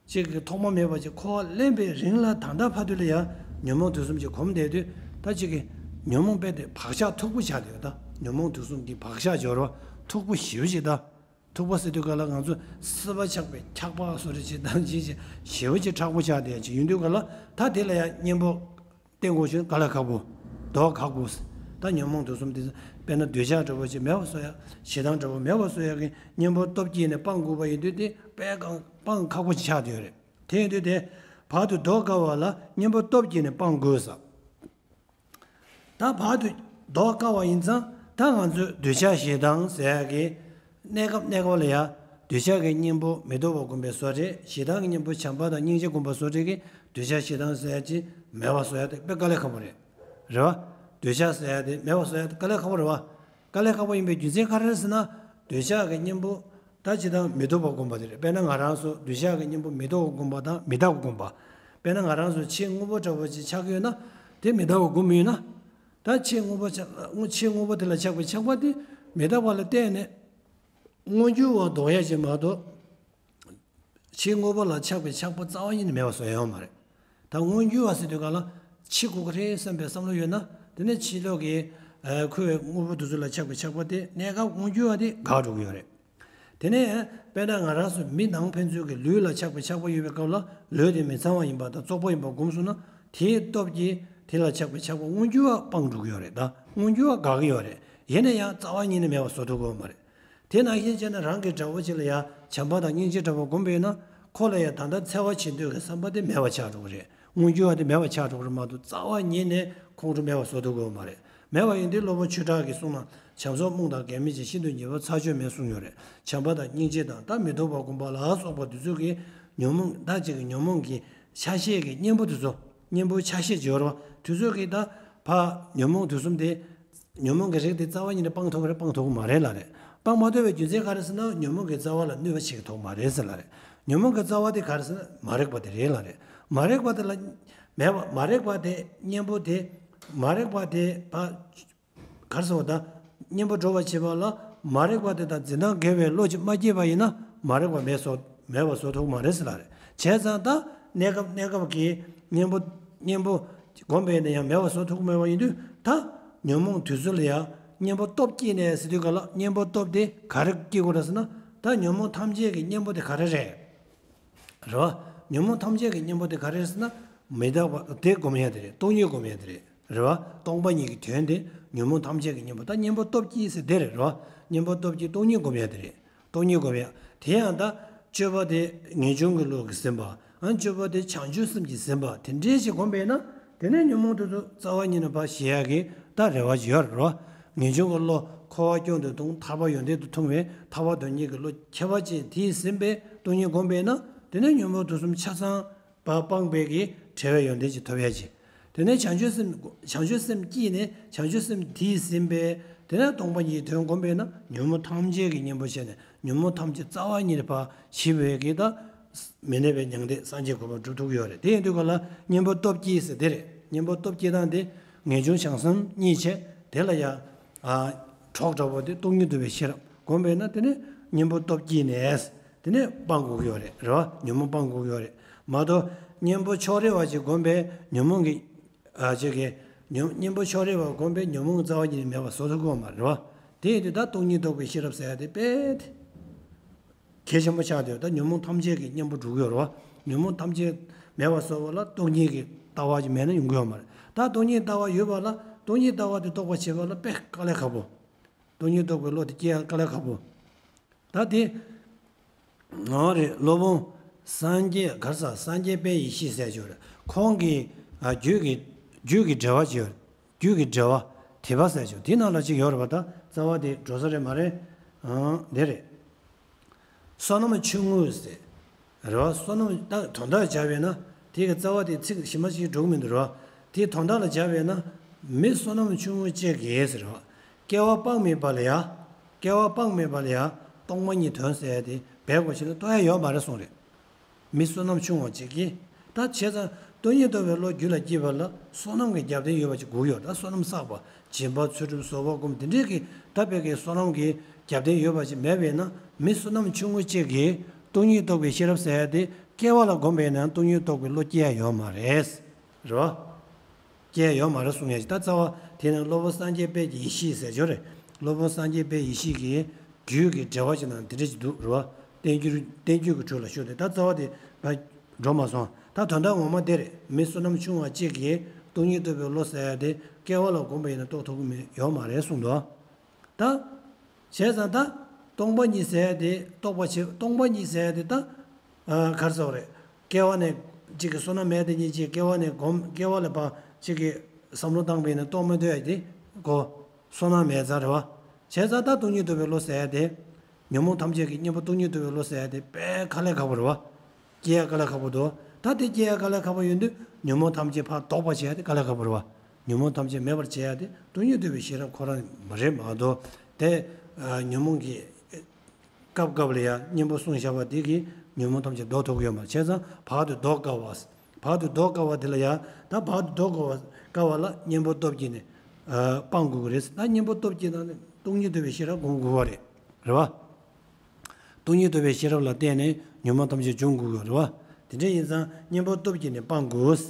གཅིག་གི་ཐོག་མ་མེད་པ་ཅིག་འཁོར་བ་ལེན་པའི་རིང་ལ་ད་ལྟ་བར་དུ་ལ་ཡང་ཉོན་མོངས་དུག་གསུམ་གྱིས་གོམས་བསྡད་དུས་ད་གཅིག་གི་ཉོན་མོངས་རྦད་དེ་བག་ཆགས་མཐུག་པོ་ཆགས་བསྡད་ཡོད། ད་ཉོན་མོངས་དུག་གསུམ་གྱི་བག་ཆགས་སྦྱོར་བ་མཐུག་པོ་ཞེ་པོ་ཅིག་ད། མཐུག་པོ་ཟེར་དུས་ག་ལ་ང་ཚོ་སྲིད་པ་ཆགས་པའི་འཁྱགས་པ་བཟོ་འདྲ་ཅིག་དང་ཅིག་ཅིག་ཞེ་པོ་ཅིག་མཁྲེགས་པོ་ཆགས་བསྡད་ཅིག་ཡོང་དུས་ག་ལ་ད་དེ་ལ་ཡང་གཉེན་པོ་བསྟེན་དགོས་ཤིང་དཀའ་ལས་ཁག་པོ། ལྡོག་ཁག་པོ། ད་ཉོན་མོངས་དུག་གསུམ་དེ་དཔེར་ན་འདོད་ཆགས་འདྲ་པོ་ཅིག་མེད་པ་བཟོ་ཡ། ཞེ་སྡང་འདྲ་པོ་མེད་པ་བཟོ་ཡ་གི་གཉེན་པོ་སྟོབས་བསྐྱེད་ནས་སྤང་དགོས་པ་ཡིན་དུས་དེ་དཔེ་གང་སྤང་ཁག་པོ་ཅིག་ཆགས་བསྡད་ཡོད་རེད། དེ་ཡིན་དུས་དེ་བར་དུ་ལྡོག་དཀའ་བ་ལ་གཉེན་པོ་སྟོབས་བསྐྱེད་ནས་སྤང་དགོས་ས། ད་བར་དུ་ལྡོག་དཀའ་བ་ཡིན་ཙང་ད་ང་ཚོས་འདོད་ཆགས་ཞེ་སྡང་ཟེར་ཡ་གི་གནས་སྐབས་གནས་སྐབས་ལ་ཡ་འདོད་ཆགས་ཀྱི་གཉེན་པོ་མི་ལྡོག་པ་སྒོམ་པའི་བཟོ་འདྲ། ཞེ་སྡང་གི་གཉེན་པོ་བྱམས་པ་དང་སྙིང་རྗེ་སྒོམ་པ་བཟོ་འདྲ་གི་འདོད་ཆགས་ཞེ་སྡང་ཟེར་ཡ་ཅིག་མེད་པ་བཟོ་ཡ་དེ་དཔེ་དཀའ་ལས་ཁག་པོ་རེད། རེད་བ། འདོད་ཆགས་ཟེར་ཡ་དེ་མེད་པ་བཟོ་ཡ་དེ་དཀའ་ལས་ཁག་པོ་རེད་བ། དཀའ་ལས་ཁག་པོ་ཡིན་པའི་རྒྱུ་མཚན་ག་རེ་རེད་ཟེར་ན། འདོད་ཆགས་ཀྱི་གཉེན་པོ་ད་ཇི་ལྟར་མི་ལྡོག་པ་སྒོམ་པ་དེ་རེད། དཔེར་ན་ང་རང་ཚོ་འདོད་ཆགས་ཀྱི་གཉེན་པོ་མི་ལྡོག་པ་སྒོམ་པ་དང་མི་རྟག་པ་སྒོམ་པ། དཔེར་ན་ང་རང་ཚོ་ཆེས་དངོས་པོ་འདྲ་བོ་ཅིག་ཆགས་ཀྱི་ཡོད་ན་དེ་མི་རྟག་པ་སྒོམ་ཡོད་ན། ད་ཆེས་དངོས་པོ་ཆགས་ཆེས་དངོས་པོ་དེ་ལ་ཆགས་པའི་ཆགས་པ་དེ་མི་རྟག་པ་ལ་བརྟེན་ནས་མངོན་གྱུར་བ་ལྡོག་ཡ་ཅིག་མ་གཏོགས། ཆེས་དངོས་པོ་ལ་ཆགས་པའི་ཆགས་པ་རྩ་བ་ཉིད་ནས་མེད་པ་བཟོ་ཡ་ཡོད་མ་རེད། ད་མངོན་གྱུར་བ་ཟེར་དུས་ག་ལ་འཆི་དགོས་ཀྱི་རེད་བསམ་པའི་བསམ་བློ་ཡོད་ན། དེ་ནས་ཕྱི་ལོགས་ཀྱི་ཨ་ཁུ་བའི་དངོས་པོ་དེ་ཚོ་ལ་ཆགས་པའི་ཆགས་པ་དེ་གནས་སྐབས་མངོན་གྱུར་བ་དེ་འགག་འགྲོ་གི་ཡོད་རེད། དེ་ནས་དཔེར་ན་ང་རང་ཚོ་མི་ནང་ཕན་ཚུན་གྱི་ལུས་ལ་ཆགས་པའི་ཆགས་པ་ཡོད་པའི་སྐབས་ལ་ལུས་དེ་མི་ཚང་བ་ཡིན་པ་དང་བཙོག་པ་ཡིན་པ་སྒོམ་སོང་ན་དེའི་སྟོབས་ཀྱིས་དེ་ལ་ཆགས་པའི་ཆགས་པ་མངོན་གྱུར་བ་སྤངས་འགྲོ་གི་ཡོད་རེད། ད་མངོན་གྱུར་བ་འགག་གི་ཡོད་རེད། ཡིན་ན་ཡང་རྩ་བ་ཉིད་ནས་མེད་པ་བཟོ་ཐུབ་ཀྱི་ཡོད་མ་རེད། དེ་ནང་བཞིན་བྱས་ན་རང་གི་དགྲ་བོ་ཅིག་ལ་ཡང་བྱམས་པ་དང་སྙིང་རྗེ་འདྲ་བོ་སྒོམ་པས་ན་ཁོ་ལ་ཡང་ད་ལྟ་འཚེ་བ་བྱེད་འདོད་ཀྱི་བསམ་པ་དེ་མེད་པ་ཆགས་འགྲོ་གི་རེད། མངོན་གྱུར་བ་དེ་མེད་པ་ཆགས་འགྲོ་གི་རེད་མ་གཏོགས་རྩ་བ་ཉིད་ནས་ཁོང་ཁྲོ་མེད་པ་བཟོ་ཐུབ་ཀྱི་ཡོད་མ་རེད། མེད་པ་ཡིན་དུས་སློབ་དཔོན་ཆོས་གྲགས་ཀྱིས་གསུངས་ན་བྱམས་སོགས་རྨོངས་དང་འགལ་མེད་ཅིང་ཤིན་ཏུ་ཉེ་བར་ཚར་གཅོད་མེད་གསུངས་ཡོད་རེད། བྱམས་པ་དང་སྙིང་རྗེ་དང་ད་མི་ལྡོག་པ་སྒོམ་པ་ལ་སོགས་པ་དེ་ཚོ་གིས་ཉོན་མོངས་ད་ཅིག་གི་ཉོན་མོངས་ཀྱི་ཆ་ཤས་ཀྱི་གཉེན་པོ་དེ་ཚོ་གཉེན་པོའི་ཆ་ཤས་སྦྱོར་བ་དེ་ཚོ་གིས་ད་ཕ་ཉོན་མོངས་དུག་གསུམ་དེ། ཉོན་མོངས་ཀྱི་རིགས་དེ་རྩ་བ་ཉིད་ནས་སྤང་ཐུབ་ཀྱི་རེད་སྤང་ཐུབ་ཀྱི་མ་རེད་ལབ་རེད། སྤང་མ་ཐུབ་པའི་རྒྱུ་མཚན་ག་རེ་ཟེར་ན་ཉོན་མོངས་ཀྱི་རྩ་བ་ལ་གནོད་པ་བྱེད་ཀྱི་ཐུབ་མ་རེད་ཟེར་ལབ་རེད། ཉོན་མོངས་ཀྱི་རྩ་བ་དེ་ག་རེ་ཟེར་ན་མ་རིག་པ་དེ་རེད་ལབ་རེད། མ་རིག་པ་དེ་ལ་མེད་པ་མ་རིག་པ་དེ་གཉེན་པོ་དེ་མ་རིག་པ་དེ་ཕ་ག་རེ་ཟེར་བ་ད་གཉེན་པོ་སྒྲོལ་བར་བྱེད་པ་ལ་མ་རིག་པ་དེ་དང་འཛིན་སྟངས་འགལ་བའི་བློ་ཅིག་མ་སྐྱེས་པ་ཡིན་ན་མ་རིག་པ་མེད་བཟོ་ མེད་པ་བཟོ་ཐུབ་ཀྱི་མ་རེད་ཟེར་ལབ་རེད། བྱས་ཙང་ད་གནས་སྐབས་གནས་སྐབས་ཀྱི་གཉེན་པོ་གཉེན་པོ་བསྒོམས་པས་ན་ཡང་མེད་པ་བཟོ་ཐུབ་ཀྱི་མེད་པ་ཡིན་དུས། ད་ཉོན་མོངས་དུས་ཚོད་ལ་ཡང་གཉེན་པོ་སྟོབས་སྐྱེས་ནས་ཟེར་དུས་ག་ལ། གཉེན་པོ་སྟོབས་དེ་ག་རེ་སྐྱེ་དགོས་རེད་ཟེར་ན། ད་ཉོན་མོངས་ཐམས་ཅད་ཀྱི་གཉེན་པོ་དེ་ག་རེ་རེད། རེད་བ། ཉོན་མོངས་ཐམས་ཅད་ཀྱི་གཉེན་པོ་དེ་ག་རེ་རེད་ཟེར་ན། མི་རྟག་པ་དེ་སྒོམ་ཡ་དེ་རེད། སྟོང་ཉིད་སྒོམ་ཡ་དེ་རེད། རེད་བ། སྟོང་པ་ཉིད་ཀྱི་དོན་དེ་ཉོན་མོངས་ཐམས་ཅད་ཀྱི་གཉེན་པོ། ད་གཉེན་པོ་སྟོབས་སྐྱེས་ཟེར་དེ་རེད། རེད་བ། གཉེན་པོ་སྟོབས་སྐྱེས་སྟོང་ཉིད་སྒོམ་ཡ་དེ་རེད། སྟོང་ཉིད་སྒོམ་ཡ། དེ་ཡང་ད་སྤྱོད་པ་དེ་ངེས་འབྱུང་གི་བློ་གིས་ཟིན་པ། ཨ། སྤྱོད་པ་དེ་བྱང་ཆུབ་སེམས་ཀྱིས་ཟིན་པ། དེ་འདྲའི་ཞིག་སྒོམ་པས་ན། དེ་ནས་ཉོན་མོངས་དེ་ཚོ་རྩ་བ་ཉིད་ནས་ཕར་ཞི་ཡ་གི་ད་རེ་བ་ཅིག་ཡོད་རེད་བ། ངེས་འབྱུང་གི་བློ་འཁོར་བ་སྐྱོང་དུ་གཏོང་། ཐར་པ་ཡོན་ཏན་དུ་མཐོང་བའི་ཐར་པ་དོན་གཉེར་གྱི་བློ་ཁྱད་པར་ཅན་དེས་ཟིན་པས་སྟོང་ཉིད་སྒོམ་པས་ན། དེ་ནས་ཉོན་མོངས་དུག་གསུམ་ཆ་ཚང་པ་སྤངས་པའི་གི་བྲལ་བའི་ཡོན་ཏན་ཅིག་ཐོབ་ཡ་ཅིག། དེ་ནས་བྱང་ཆུབ་སེམས། བྱང་ཆུབ་སེམས་སྐྱེས་ནས་བྱང་ཆུབ་སེམས་དེས་ཟིན་པས། དེ་ནས་སྟོང་པ་ཉིད་དོན་བསྒོམས་པས་ན། ཉོན་མོངས་ཐམས་ཅད་ཀྱི་གཉེན་པོ་བྱས་ནས་ཉོན་མོངས་ཐམས་ཅད་རྩ་བ་ཉིད་ནས་ཕར་ཞི་བའི་གི་ད་མི་གནས་པའི་མྱང་འདས་སངས་རྒྱས་གོ་འཕང་སྒྲུབ་ཐུབ་ཀྱི་ཡོད་རེད། དེ་ཡིན་དུས་ག་ལ་གཉེན་པོ་སྟོབས་སྐྱེས་ཟེར་དེ་རེད། གཉེན་པོ་སྟོབས་སྐྱེས་སྟངས་དེ་ངེས་འབྱུང་བྱང་སེམས་གཉིས་བྱས། དེ་ལ་ཡང་། ཨ། གྲོགས་འདྲ་པོ་དེ་སྟོང་ཉིད་རྟོགས་པའི་ཤེས་རབ་སྒོམ་པས་ན། དེ་ནས་གཉེན་པོ་སྟོབས་སྐྱེས་ནས། དེ་ནས་སྤང་དགོས་ཀྱི་ཡོད་རེད། རེད་བ། ཉོན་མོངས་སྤང་དགོས་ཀྱི་ཡོད་རེད་མ་གཏོགས། གཉེན་པོ་ཕྱོགས་རིས་པ་ཅིག་སྒོམ་པས་ཉོན་མོངས་ཀྱི། ཨ། ཅིག་གི་ཉོན། གཉེན་པོ་ཕྱོགས་རིས་པ་སྒོམ་པས་ཉོན་མོངས་རྩ་བ་ཉིད་ནས་མེད་པ་བཟོ་ཐུབ་ཀྱི་ཡོད་མ་རེད་བ། དེ་ཡིན་དུས་ད་སྟོང་ཉིད་རྟོགས་པའི་ཤེས་རབ་ཟེར་ཡ་དེ་དཔེ་དེ་གལ་ཆེན་པོ་ཆགས་བསྡད་ཡོད། ད་ཉོན་མོངས་ཐམས་ཅད་ཀྱི་གཉེན་པོ་འགྲུབ་ཀྱི་ཡོད་རེད་བ། ཉོན་མོངས་ཐམས་ཅད་མེད་པ་བཟོ་བ་ལ་སྟོང་ཉིད་ཀྱི་ལྟ་བ་ཅིག་མེད་ན་ཡོང་གི་ཡོད་མ་རེད། ད་སྟོང་ཉིད་ལྟ་བ་ཡོད་པ་ལ། སྟོང་ཉིད་ལྟ་བ་དེ་རྟོགས་པར་བྱེད་པ་ལ་དཔེ་དཀའ་ལས་ཁག་པོ། སྟོང་ཉིད་རྟོགས་པའི་བློ་དེ་སྐྱེ་ཡ་དཀའ་ལས་ཁག་པོ། ད་དེ། འོ་རེད། སློབ་དཔོན་སངས་རྒྱས་ག་རེ་ཟེར། སངས་རྒྱས་དཔལ་ཡེ་ཤེས་ཟེར་ཅིག་ཡོད་རེད། ཁོང་གིས། ཨ། རྒྱུད་ཀྱི། རྒྱུད་ཀྱི་འགྲེལ་པ་ཅིག་ཡོད་རེད། རྒྱུད་ཀྱི་འགྲེལ་པ་དེ་པ་ཟེར་ཅིག་ཡོད། དེ་ནང་ལ་ཅིག་ཡོད་རེད་པ། ད་རྩ་བ་དེ་འགྲོ་ས་རེད་མ་རེད། ཨང་། དེ་རེད། བསོད་ནམས་ཆུང་ངུ་ཟེར། རེད་བ། བསོད་ནམས། ད་དོན་དག་སྦྱར་བས་ན་དེ་གི་རྩ་བ་དེ་ཚིག་གཞན་པ་ཞིག་འགྲོ་གི་མི་འདུག་རེད་བ། དེ་དོན་དག་ལ་སྦྱར་བས་ན། མི་བསོད་ནམས་ཆུང་ངུ་ཅིག་གིས་ཟེར་བ། སྐྱེ་བ་དཔག་མེད་པ་ལ་ཡ། སྐྱེ་བ་དཔག་མེད་པ་ལ་ཡ་སྟོང་པ་ཉིད་དོན་ཟེར་ཡ་དེ་འབད་དགོས་ཕྱིར་ན་རྟོགས་ཡ་ཡོད་མ་རེད་གསུངས་རེད། མི་བསོད་ནམས་ཆུང་བ་ཅིག་གིས། ད་བྱས་ཙང་སྟོང་ཉིད་རྟོགས་པའི་བློ་རྒྱུད་ལ་སྐྱེས་པ་ལ་བསོད་ནམས་ཀྱི་རྒྱབ་རྟེན་ཡོད་པ་ཅིག་དགོས་ཡོད། ད་བསོད་ནམས་བསགས་པ། སྦྱིན་པ། ཚུལ་ཁྲིམས། བཟོད་པ་སྒོམ། དེ་འདྲའི་གི་ད་དཔེ་གི་བསོད་ནམས་ཀྱི་རྒྱབ་རྟེན་ཡོད་པ་ཅིག་མེད་པས་ན། མི་བསོད་ནམས་ཆུང་ངུ་ཅིག་གིས་སྟོང་ཉིད་རྟོགས་པའི་ཤེས་རབ་ཟེར་ཡ་དེ་སྐྱེ་བ་ལ་བསྒོམས་པས་ན་སྟོང་ཉིད་རྟོགས་པའི་བློ་སྐྱེ་ཡ་ཡོད་མ་རེད། རེད་བ། སྐྱེ་ཡ་ཡོད་མ་རེད་གསུང་ཡ་ཅིག། ད་རྩ་བ་དེ་ནི་སློབ་དཔོན་སངས་རྒྱས་དཔལ་གྱི་ཡེ་ཤེས་ཟེར་ཅིག་ཡོད་རེད། སློབ་དཔོན་སངས་རྒྱས་དཔལ་ཡེ་ཤེས་ཀྱི་རྒྱུད་ཀྱི་འགྲེལ་པ་ཅིག་ནང་དེ་འདྲ་ཅིག་འདུག། རེད་བ། བསྟན་རྒྱུད། བསྟན་རྒྱུད་ཀྱི་དྲུག་ལ་ཞུགས་ཏེ། ད་རྩ་བ་དེ་ང་འགྲོ་མ་སོང་། ད་དོན་དག་ངོ་མ་དེ་རེད། མི་བསོད་ནམས་ཆུང་བ་ཅིག་གིས་སྟོང་ཉིད་རྟོགས་པའི་བློ་ཟེར་ཡ་དེ་སྐྱེ་བ་ལ་བསྒོམས་པ་ཡིན་ན་རྟོགས་ཐུབ་ཀྱི་མེད། ཡོད་མ་རེད་གསུངས་འདུག། ད། བྱས་ཙང་ད། སྟོང་པ་ཉིད་ཟེར་ཡ་དེ་རྟོགས་པར་བྱེད། སྟོང་པ་ཉིད་ཟེར་ཡ་དེ་ད། ཨ། ག་རེ་ཟེར་བ་རེད། སྐྱེ་བ་ནས་གཅིག་གི་བསོད་ནམས་མེད་དེ་ཉིད་ཅིག་སྐྱེ་བ་ནས་སྒོམ། སྐྱེ་བ་ལ་ཕར་གཅིག་གི་བསམ་བློ་བཏང་པ་ཡིན་ན་རྟོགས་མི་ཐུབ་ཡ་དེ་གོ། བསོད་ནམས་མེད་ཙང་རེད་བ། བྱས་ཙང་ད་སྟོང་ཉིད་རྟོགས་པའི་བློ་ཟེར་ཡ་དེ། ཉོན་མོངས་ཐམས་ཅད་ཀྱི་གཉེན་པོ་སྟོང་ཉིད་རྟོགས་པའི་བློ་ཟེར་ཡ་དེ་དཔེ་དཀའ་ལས་ཁག་པོ་རེད་བ། སྐྱེ་ཡ་དཀའ་ལས་ཁག་པོ་འདུག། ད་དེ་སྐྱེ་ཡ་དཀའ་ལས་ཁག་པོ་ཡོད་དུས་ཉོན་མོངས་ཐམས་ཅད་ཕར་ལྡོག་པར་བྱེད་ཡ་དེ་དཀའ་ལས་ཁག་པོ་རེད་བ། ཉོན་མོངས་ཐམས་ཅད་མེད་པར་བྱེད་ཡ་དེ་སྟོང་ཉིད་རྟོགས་པའི་ཤེས་རབ་ཁོ་རང་མ་རེད་མ་གཏོགས། དེ། ཨ། ཉོན་མོངས་ཀྱི་སྐབས་སྐབས་ལ་ཡང་གཉེན་པོ་གསུངས་བཞག་པ་དེ་གིས་ཉོན་མོངས་ཐམས་ཅད་ལྡོག་ཐུབ་ཀྱི་ཡོད་མ་རེད། བྱས་ཙང་བར་དུ་ལྡོག་དཀའ་བ། བར་དུ་ལྡོག་དཀའ་བ་དེ་ལ་ཡང་། ད་བར་དུ་ལྡོག་དཀའ་བ་ལ་གཉེན་པོ་སྟོབས་ཀྱིས་ནི། ཨ། སྤང་དགོས་ཀྱི་རེད། ད་གཉེན་པོ་སྟོབས་ཀྱིས་ན་ནི་སྟོང་ཉིད་རྟོགས་པའི་ཤེས་རབ་སྒོམ་དགོས་པ་རེད། རེད་བ། སྟོང་ཉིད་རྟོགས་པའི་ཤེས་རབ་ལ་བརྟེན་ནས་ཉོན་མོངས་ཐམས་ཅད་སྦྱོང་དགོས་ཀྱི་རེད་བ། དེ་འདྲ་ཡིན་ཙང་གཉེན་པོ་སྟོབས་ཀྱིས་ནི་སྤང་དགོས།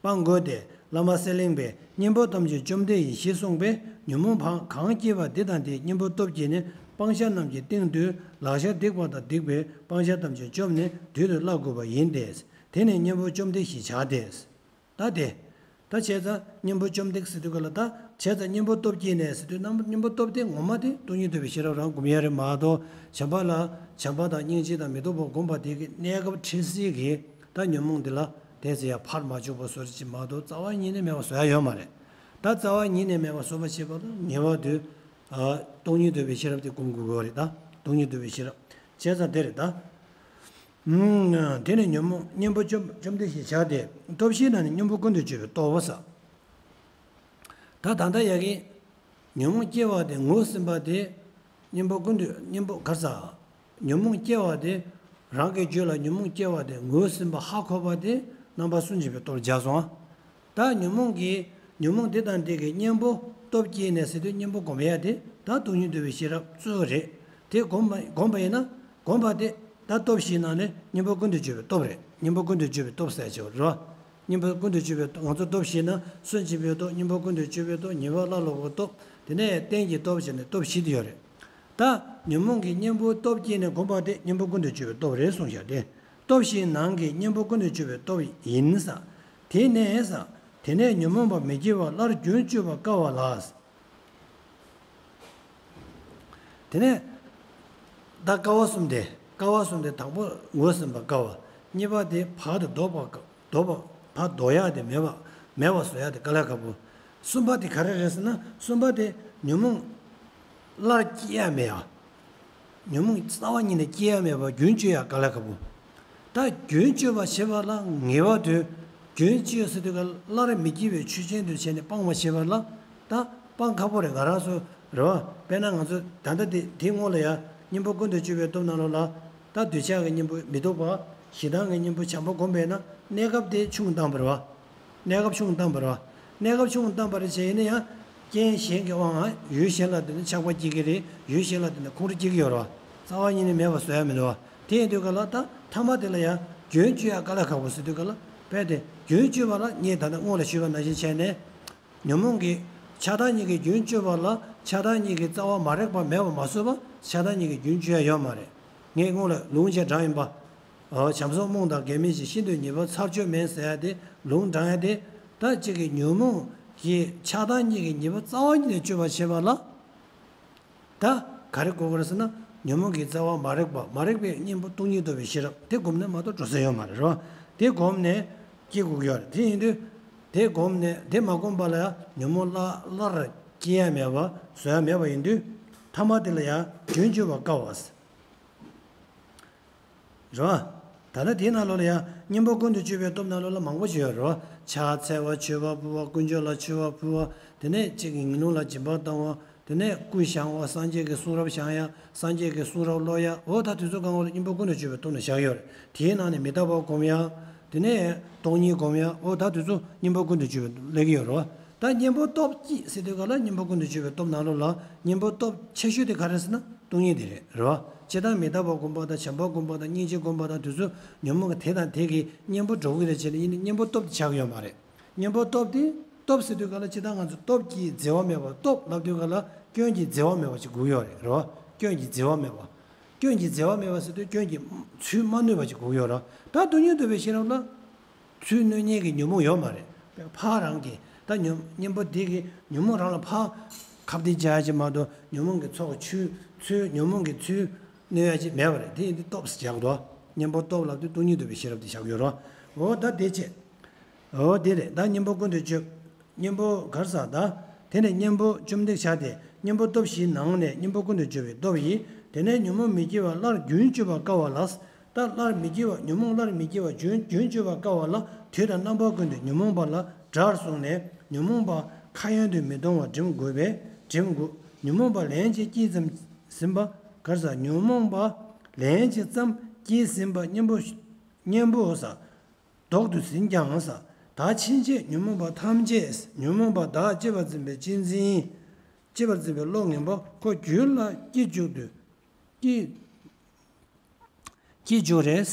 སྤང་དགོས་ཏེ། བླ་མ་གསེར་གླིང་པས་གཉེན་པོ་ཐམས་ཅད་བཅོམ་ལྡན་ཡིད་བཞིན་གསུངས་པས། ཉོན་མོངས་གང་སྐྱེས་པ་འདི་དང་དེའི་གཉེན་པོ་སྟོབས་ཀྱིས་ནི་སྤང་བྱ་རྣམས་ཀྱི་སྟེང་དུ་ལག་ཆ་སྡིག་པ་དང་སྡིག་པའི་སྤང་བྱ་ཐམས་ཅད་བཅོམ་ནས་དུས་དུ་བརླག་དགོས་པ་ཡིན་ཏེ། དེ་ནི་གཉེན་པོ་བཅོམ་ལྡན་ཞེས་བྱ་སྟེ། ད་དེ། ད་བྱས་ཙང་གཉེན་པོ་བཅོམ་ལྡན་ཟེར་དུས་ག་ལ། ད་བྱས་ཙང་གཉེན་པོ་སྟོབས་ཀྱིས་ནས་ཟེར་དུས་ན། གཉེན་པོ་སྟོབས་དེ་ངོ་མ་དེ་སྟོང་ཉིད་རྟོགས་པའི་ཤེས་རབ་རང་སྒོམ་ཡ་རེད་མ་གཏོགས། བྱམས་པ་ལ། བྱམས་པ་དང་སྙིང་རྗེ་དང་མི་སྡུག་པ་སྒོམ་པ་དེ་གི་གནས་སྐབས་འཕྲལ་སེལ་གྱི་ད་ཉོན་མོངས་འདི་ལ་དེ་ཚེ་ཡང་ཕར་མ་བཅུག་པ་བཟོ་ཅིག་མ་གཏོགས་རྩ་བ་ཉིད་ནས་མེད་པ་བཟོ་ཡ་ཡོད་མ་རེད། ད་རྩ་བ་ཉིད་ནས་མེད་པ་བཟོ་བ་བྱེད་པ་ལ་ངེས་པར་དུ། ཨ། སྟོང་ཉིད་རྟོགས་པའི་ཤེས་རབ་དེ་སྒོམ་དགོས་ཀྱི་རེད། ད་སྟོང་ཉིད་རྟོགས་པའི་ཤེས་རབ། བྱས་ཙང་དེ་རེད་ད། ཨུམ། དེ་ནི་ཉོན་མོངས་གཉེན་པོ་བཅོམ་བཅོམ་ལྡན་ཞེས་བྱ་སྟེ། སྟོབས་བཞི་ནང་ནས་གཉེན་པོ་ཀུན་ཏུ་སྤྱོད་པའི་སྟོབས་ཟེར། ད་ད་ལྟ་ཡ་གི་ཉོན་མོངས་སྐྱེ་བ་དེ་ངོས་ཟིན་པ་དེ། གཉེན་པོ་ཀུན་ཏུ། གཉེན་པོ་ག་རེ་ཟེར། ཉོན་མོངས་སྐྱེ་བ་དེ། རང་གི་རྒྱུད་ལ་ཉོན་མོངས་སྐྱེ་བ་དེ་ངོས་ཟིན་པ་ཧ་གོ་བ་དེ་རྣམ་པ་གསུམ་འབྱེད་པའི་སྟོབས་སྦྱར་སོང་། ད་ཉོན་མོངས་ཀྱི། ཉོན་མོངས་དེ་དང་དེ་གི་གཉེན་པོ་སྟོབས་ཀྱིས་ནས་ཟེར་དུས་གཉེན་པོ་སྒོམ་ཡ་དེ་ད་སྟོང་ཉིད་རྟོགས་པའི་ཤེས་རབ་གཙོ་བོ་རེད། དེ་སྒོམ་པ། སྒོམ་པ་ཡིན་ན། སྒོམ་པ་དེ་ ད་སྟོབས་བཞིའི་ནང་ནས་གཉེན་པོ་ཀུན་ཏུ་སྤྱོད་པའི་སྟོབས་རེད། གཉེན་པོ་ཀུན་ཏུ་སྤྱོད་པའི་སྟོབས་ཟེར་ཆེ་བ་རེད་བ། གཉེན་པོ་ཀུན་ཏུ་སྤྱོད་པའི་སྟོབས། ང་ཚོ་སྟོབས་བཞི་ན་སུན་འབྱིན་པའི་སྟོབས། གཉེན་པོ་ཀུན་ཏུ་སྤྱོད་པའི་སྟོབས། ཉེས་པ་སླར་ལོག་པའི་སྟོབས། དེ་ནས་རྟེན་གྱི་སྟོབས་བྱས་ནས་སྟོབས་བཞི་དེ་ཡོད་རེད། ད་ཉོན་མོངས་ཀྱི་གཉེན་པོའི་སྟོབས་བསྐྱེད་ནས་བསྒོམ་པ་དེ་གཉེན་པོ་ཀུན་ཏུ་སྤྱོད་པའི་སྟོབས་རེད་གསུངས་བཞག་སྟེ། སྟོབས་བཞིའི་ནང་གི་གཉེན་པོ་ཀུན་ཏུ་སྤྱོད་པའི་སྟོབས་ཡིན་ས། དེ་ནས་ས། དེ་ནས་ཉོན་མོངས་པ་མི་སྐྱེ་བར་སླར་རྒྱུན་གཅོད་པར་དཀའ་བ་ལ། དེ་ནས་ད་ཀ་བ་གསུམ་དེ། ཀ་བ་གསུམ་དེ་དང་པོ་ངོས་ཟིན་པ་དཀའ་བ། གཉིས་པ་དེ་བར་དུ་ལྡོག་པ། ལྡོག་པ། བར་ལྡོག་ཡག་དེ་མེད་པ། མེད་པ་བཟོ་ཡག་དེ་དཀའ་ལས་ཁག་པོ། གསུམ་པ་དེ་ག་རེ་རེད་ཟེར་ན། གསུམ་པ་དེ་ཉོན་མོངས་སླར་སྐྱེ་ཡག་མེད་ཡ། ཉོན་མོངས་རྩ་བ་ཉིད་ནས་སྐྱེ་ཡག་མེད་པ་རྒྱུན་གཅོད་ཡག་དཀའ་ལས་ཁག་པོ། ད་རྒྱུན་གཅོད་པ་བྱེད་པ་ལ་ངེས་པ་དོན། རྒྱུན་གཅོད་ཟེར་དུས་ཀ་སླར་མི་སྐྱེ་བའི་ཆོས་ཅན་དུ་བྱས་ནས་སྤང་བ་བྱེད་པ་ལ། ད་སྤང་ཁག་པོ་རེད། ང་རང་ཚོ་རེད་བ། དཔེར་ན་ང་ཚོ་ད་ལྟ་དེ་དེའི་སྔོན་ལ་ཡ། གཉེན་པོ་ཀུན་ཏུ་སྤྱོད་པའི་སྟོབས་ནང་ལོགས་ལ། ད་འདོད་ཆགས་ཀྱི་གཉེན་པོ་མི་ལྡོག་པ། ཞེ་སྡང་གི་གཉེན་པོ་བྱམས་པ་བསྒོམས་པས་ན་གནས་སྐབས་དེ་ཆུང་བཏང་བ་རེད་བ། གནས་སྐབས་ཆུང་བཏང་བ་རེད་བ། གནས་སྐབས་ཆུང་བཏང་བ་རེད་བྱས་ཡིན་ན་ཡང་། རྐྱེན་གཞན་གྱི་དབང་ལ་ཡུལ་གཞན་ལ་བརྟེན་ནས་ཆགས་པ་སྐྱེ་གི་རེད། ཡུལ་གཞན་ལ་བརྟེན་ནས་ཁོང་ཁྲོ་སྐྱེ་གི་ཡོད་རེད་བ། རྩ་བ་ཉིད་ནས་མེད་པ་བཟོ་ཡ་མི་འདུག་བ། དེ་ཡིན་དུས་ག་ལ་ད་ཐ་མ་དེ་ལ་ཡང་རྒྱུན་གཅོད་ཡ་དཀའ་ལས་ཁག་པོ་ཟེར་དུས་ག་ལ། དཔེ་དེ་རྒྱུན་གཅོད་པ་ལ་ངས་ད་ལྟ་སྔོན་ལ་ཞུས་པ་ནང་བཞིན་བྱས་ནས། ཉོན་མོངས་ཀྱི་ཆགས་སྡང་གཉིས་ཀྱི་རྒྱུན་གཅོད་པ་ལ་ཆགས་སྡང་གཉིས་ཀྱི་རྩ་བ་མ་རེག་པ་མེད་པ་མ་བཟོས་པ་ཆགས་སྡང་གཉིས་ཀྱི་རྒྱུན་གཅོད་ཡ་ཡོད་མ་རེད། ངས་སྔོན་ལ་ལུང་བཅས་དྲངས་ཡིན་པ། འོ། བྱམས་སོགས་རྨོངས་དང་དགེ་མེད་ཀྱི། ཤིན་ཏུ་ཉེས་པ་ཚར་གཅོད་མེད་ཟེར་ཡ་དེ་ལུང་དྲངས་ཡ་དེ། ད་གཅིག་གི་ཉོན་མོངས་ཀྱི་ཆགས་སྡང་གཉིས་ཀྱི་ཉེས་པ་རྩ་བ་ཉིད་ནས་གཅོད་པར་བྱེད་པ་ལ། ད་ག་རེ་དགོས་ཀྱི་རེད་ཟེར་ན། ཉོན་མོངས་ཀྱི་རྩ་བ་མ་རེག་པ། མ་རེག་པའི་གཉེན་པོ་སྟོང་ཉིད་རྟོགས་པའི་ཤེས་རབ་དེ་བསྒོམས་ནས་མ་གཏོགས་འགྲོ་ས་ཡོད་མ་རེད་རོ། དེ་བསྒོམས་ནས་སྐྱེ་དགོས་ཀྱི་ཡོད་རེད། དེ་ཡིན་དུས། དེ་བསྒོམས་ནས་དེ་མ་བསྒོམས་པ་ལ་ཡང་ཉོན་མོངས་སླར་སླར་སྐྱེ་ཡ་མེད་པ་བཟོ་ཡ་མེད་པ་ཡིན་དུས། ཐ་མ་དེ་ལ་ཡང་རྒྱུན་གཅོད་པ་དཀའ་བ། རེད་བ། ད་ལྟ་དེའི་ནང་ལོགས་ལ་ཡང་གཉེན་པོ་ཀུན་ཏུ་སྤྱོད་པའི་སྟོབས་ནང་ལོགས་ལ་མང་པོ་ཞིག་ཡོད་རེད་བ། ཕྱག་འཚལ་བ། མཆོད་པ་ཕུལ་བ། དཀོན་མཆོག་ལ་མཆོད་པ་ཕུལ་བ། དེ་ནས་གཅིག་གི་ངན་སློང་ལ་སྦྱིན་པ་བཏང་བ། དེ་ནས་སྐུ་བཞེངས་པ། སངས་རྒྱས་ཀྱི་གསུང་རབ་བཞེངས་ཡ། སངས་རྒྱས་ཀྱི་གསུང་རབ་ཀློག་ཡ། འོ་ད་དེ་ཚོ་གང་ག་ལ་གཉེན་པོ་ཀུན་ཏུ་སྤྱོད་པའི་སྟོབས་ནང་བཞག་ཡོད་རེད། དེའི་ནང་ནས་མི་རྟག་པ་སྒོམ་ཡ། དེ་ནས་སྟོང་ཉིད་སྒོམ་ཡ། འོ་ད་དེ་ཚོ་གཉེན་པོ་ཀུན་ཏུ་སྤྱོད་པའི་སླེབས་ཀྱི་ཡོད་རེད་བ། ད་གཉེན་པོ་སྟོབས་ཀྱིས་ཟེར་དུས་ག་ལ་གཉེན་པོ་ཀུན་ཏུ་སྤྱོད་པའི་སྟོབས་ནང་ལོགས་ལ་གཉེན་པོ་སྟོབས་ཆེ་ཤོས་དེ་ག་རེ་ཟེར་ན། སྟོང་ཉིད་དེ་རེད། རེད་བ། སྤྱིར་བཏང་མི་རྟག་པ་སྒོམ་པ་དང་བྱམས་པ་སྒོམ་པ་དང་སྙིང་རྗེ་སྒོམ་པ་དང་དེ་ཚོ་ཉོན་མོངས་ཀྱི་དེ་དང་དེ་གི་གཉེན་པོ་འགྲོ་གི་རེད་བྱས་ནས་ཡིན་ན་གཉེན་པོ་སྟོབས་དེ་ཆགས་ཀྱི་ཡོད་མ་རེད། གཉེན་པོ་སྟོབས་དེ། སྟོབས་ཟེར་དུས་ག་ལ་སྤྱིར་བཏང་ང་ཚོ་སྟོབས་ཀྱིས་འཛིན་པ་མེད་པ། སྟོབས་ལབ་དུས་ག་ལ་སྐྱོན་གྱིས་འཛིན་པ་མེད་པ་ཅིག་དགོས་ཀྱི་ཡོད་རེད། རེད་བ། སྐྱོན་གྱིས་འཛིན་པ་མེད་པ། སྐྱོན་གྱིས་འཛིན་པ་མེད་པ་ཟེར་དུས་སྐྱོན་གྱིས་ཚུར་མ་གནོད་པ་ཅིག་དགོས་ཀྱི་ཡོད་རེད། ད་སྟོང་ཉིད་རྟོགས་པའི་ཤེས་རབ་ལ། ཚུར་གནོད་མཁན་གྱི་ཉོན་མོངས་ཡོད་མ་རེད། ཕར་རང་གི་ད་ཉོན་གཉེན་པོ་འདི་གི་ཉོན་མོངས་རང་ལ་ཕར་ཁ་གཏད་བཅག་ཡ་ཅིག་མ་གཏོགས་ཉོན་མོངས་ཀྱི་ཚོགས་ཚུར་ཚུར་ཉོན་མོངས་ཀྱི་ཚུར་གནོད་ཡ་ཅིག་མེད་པ་རེད། དེ་ཡིན་དུས་སྟོབས་ཟེར་བཞག་འདུག་གཉེན་པོ་སྟོབས་ལབ་དུས་སྟོང་ཉིད་རྟོགས་པའི་ཤེས་རབ་དེ་བཞག་ཡོད་རེད། འོ་ད་དེ་བྱས། འོ་དེ་རེད། ད་གཉེན་པོ་ཀུན་ཏུ་སྤྱོད། གཉེན་པོ་གར་ས་ད། དེ་ནས་གཉེན་པོ་བཅོམ་ལྡན་བྱ་སྟེ་གཉེན་པོ་སྟོབས་བཞིའི་ནང་ནས་གཉེན་པོ་ཀུན་ཏུ་སྤྱོད་པའི་སྟོབས་ཡིན། དེ་ནས་ཉོན་མོངས་མི་སྐྱེ་བར་སླར་རྒྱུན་གཅོད་པར་དཀའ་བ་ལ། ད་སླར་མི་སྐྱེ་བ། ཉོན་མོངས་སླར་མི་སྐྱེ་བར་རྒྱུན་རྒྱུན་གཅོད་པར་དཀའ་བ་ལ། དུས་དང་རྣམ་པ་ཀུན་ཏུ་ཉོན་མོངས་པ་ལ་དགྲར་བཟུང་ནས་ཉོན་མོངས་པ་ཁ་ཡོན་དུ་མི་གཏོང་བར་སྒྲིམ་དགོས་པས་སྒྲིམ་དགོས། ཉོན་མོངས་པ་ལན་གཅིག་སྐྱེས་ཙམ་ཟིན་པ། གར་ས་ཉོན་མོངས་པ་ལན་གཅིག་ཙམ་སྐྱེས་ཟིན་པ་གཉེན་པོ་གཉེན་པོ་ས། ལྡོག་ཏུ་ཟིན་ཀྱང་ས། ད་ཕྱིན་ཆད་ཉོན་མོངས་པ་ཐམས་ཅད་ཉོན་མོངས་པ་བདག་ཅེས་པར་འཛིན་པའི་གཅེས་འཛིན། ཅེས་པར་འཛིན་པའི་བློ་ངན་པ་ཁོ་རྒྱུད་ལ་སྐྱེ་འཇུག་ཏུ། སྐྱེ་སྐྱེ་འཇུག་རེད།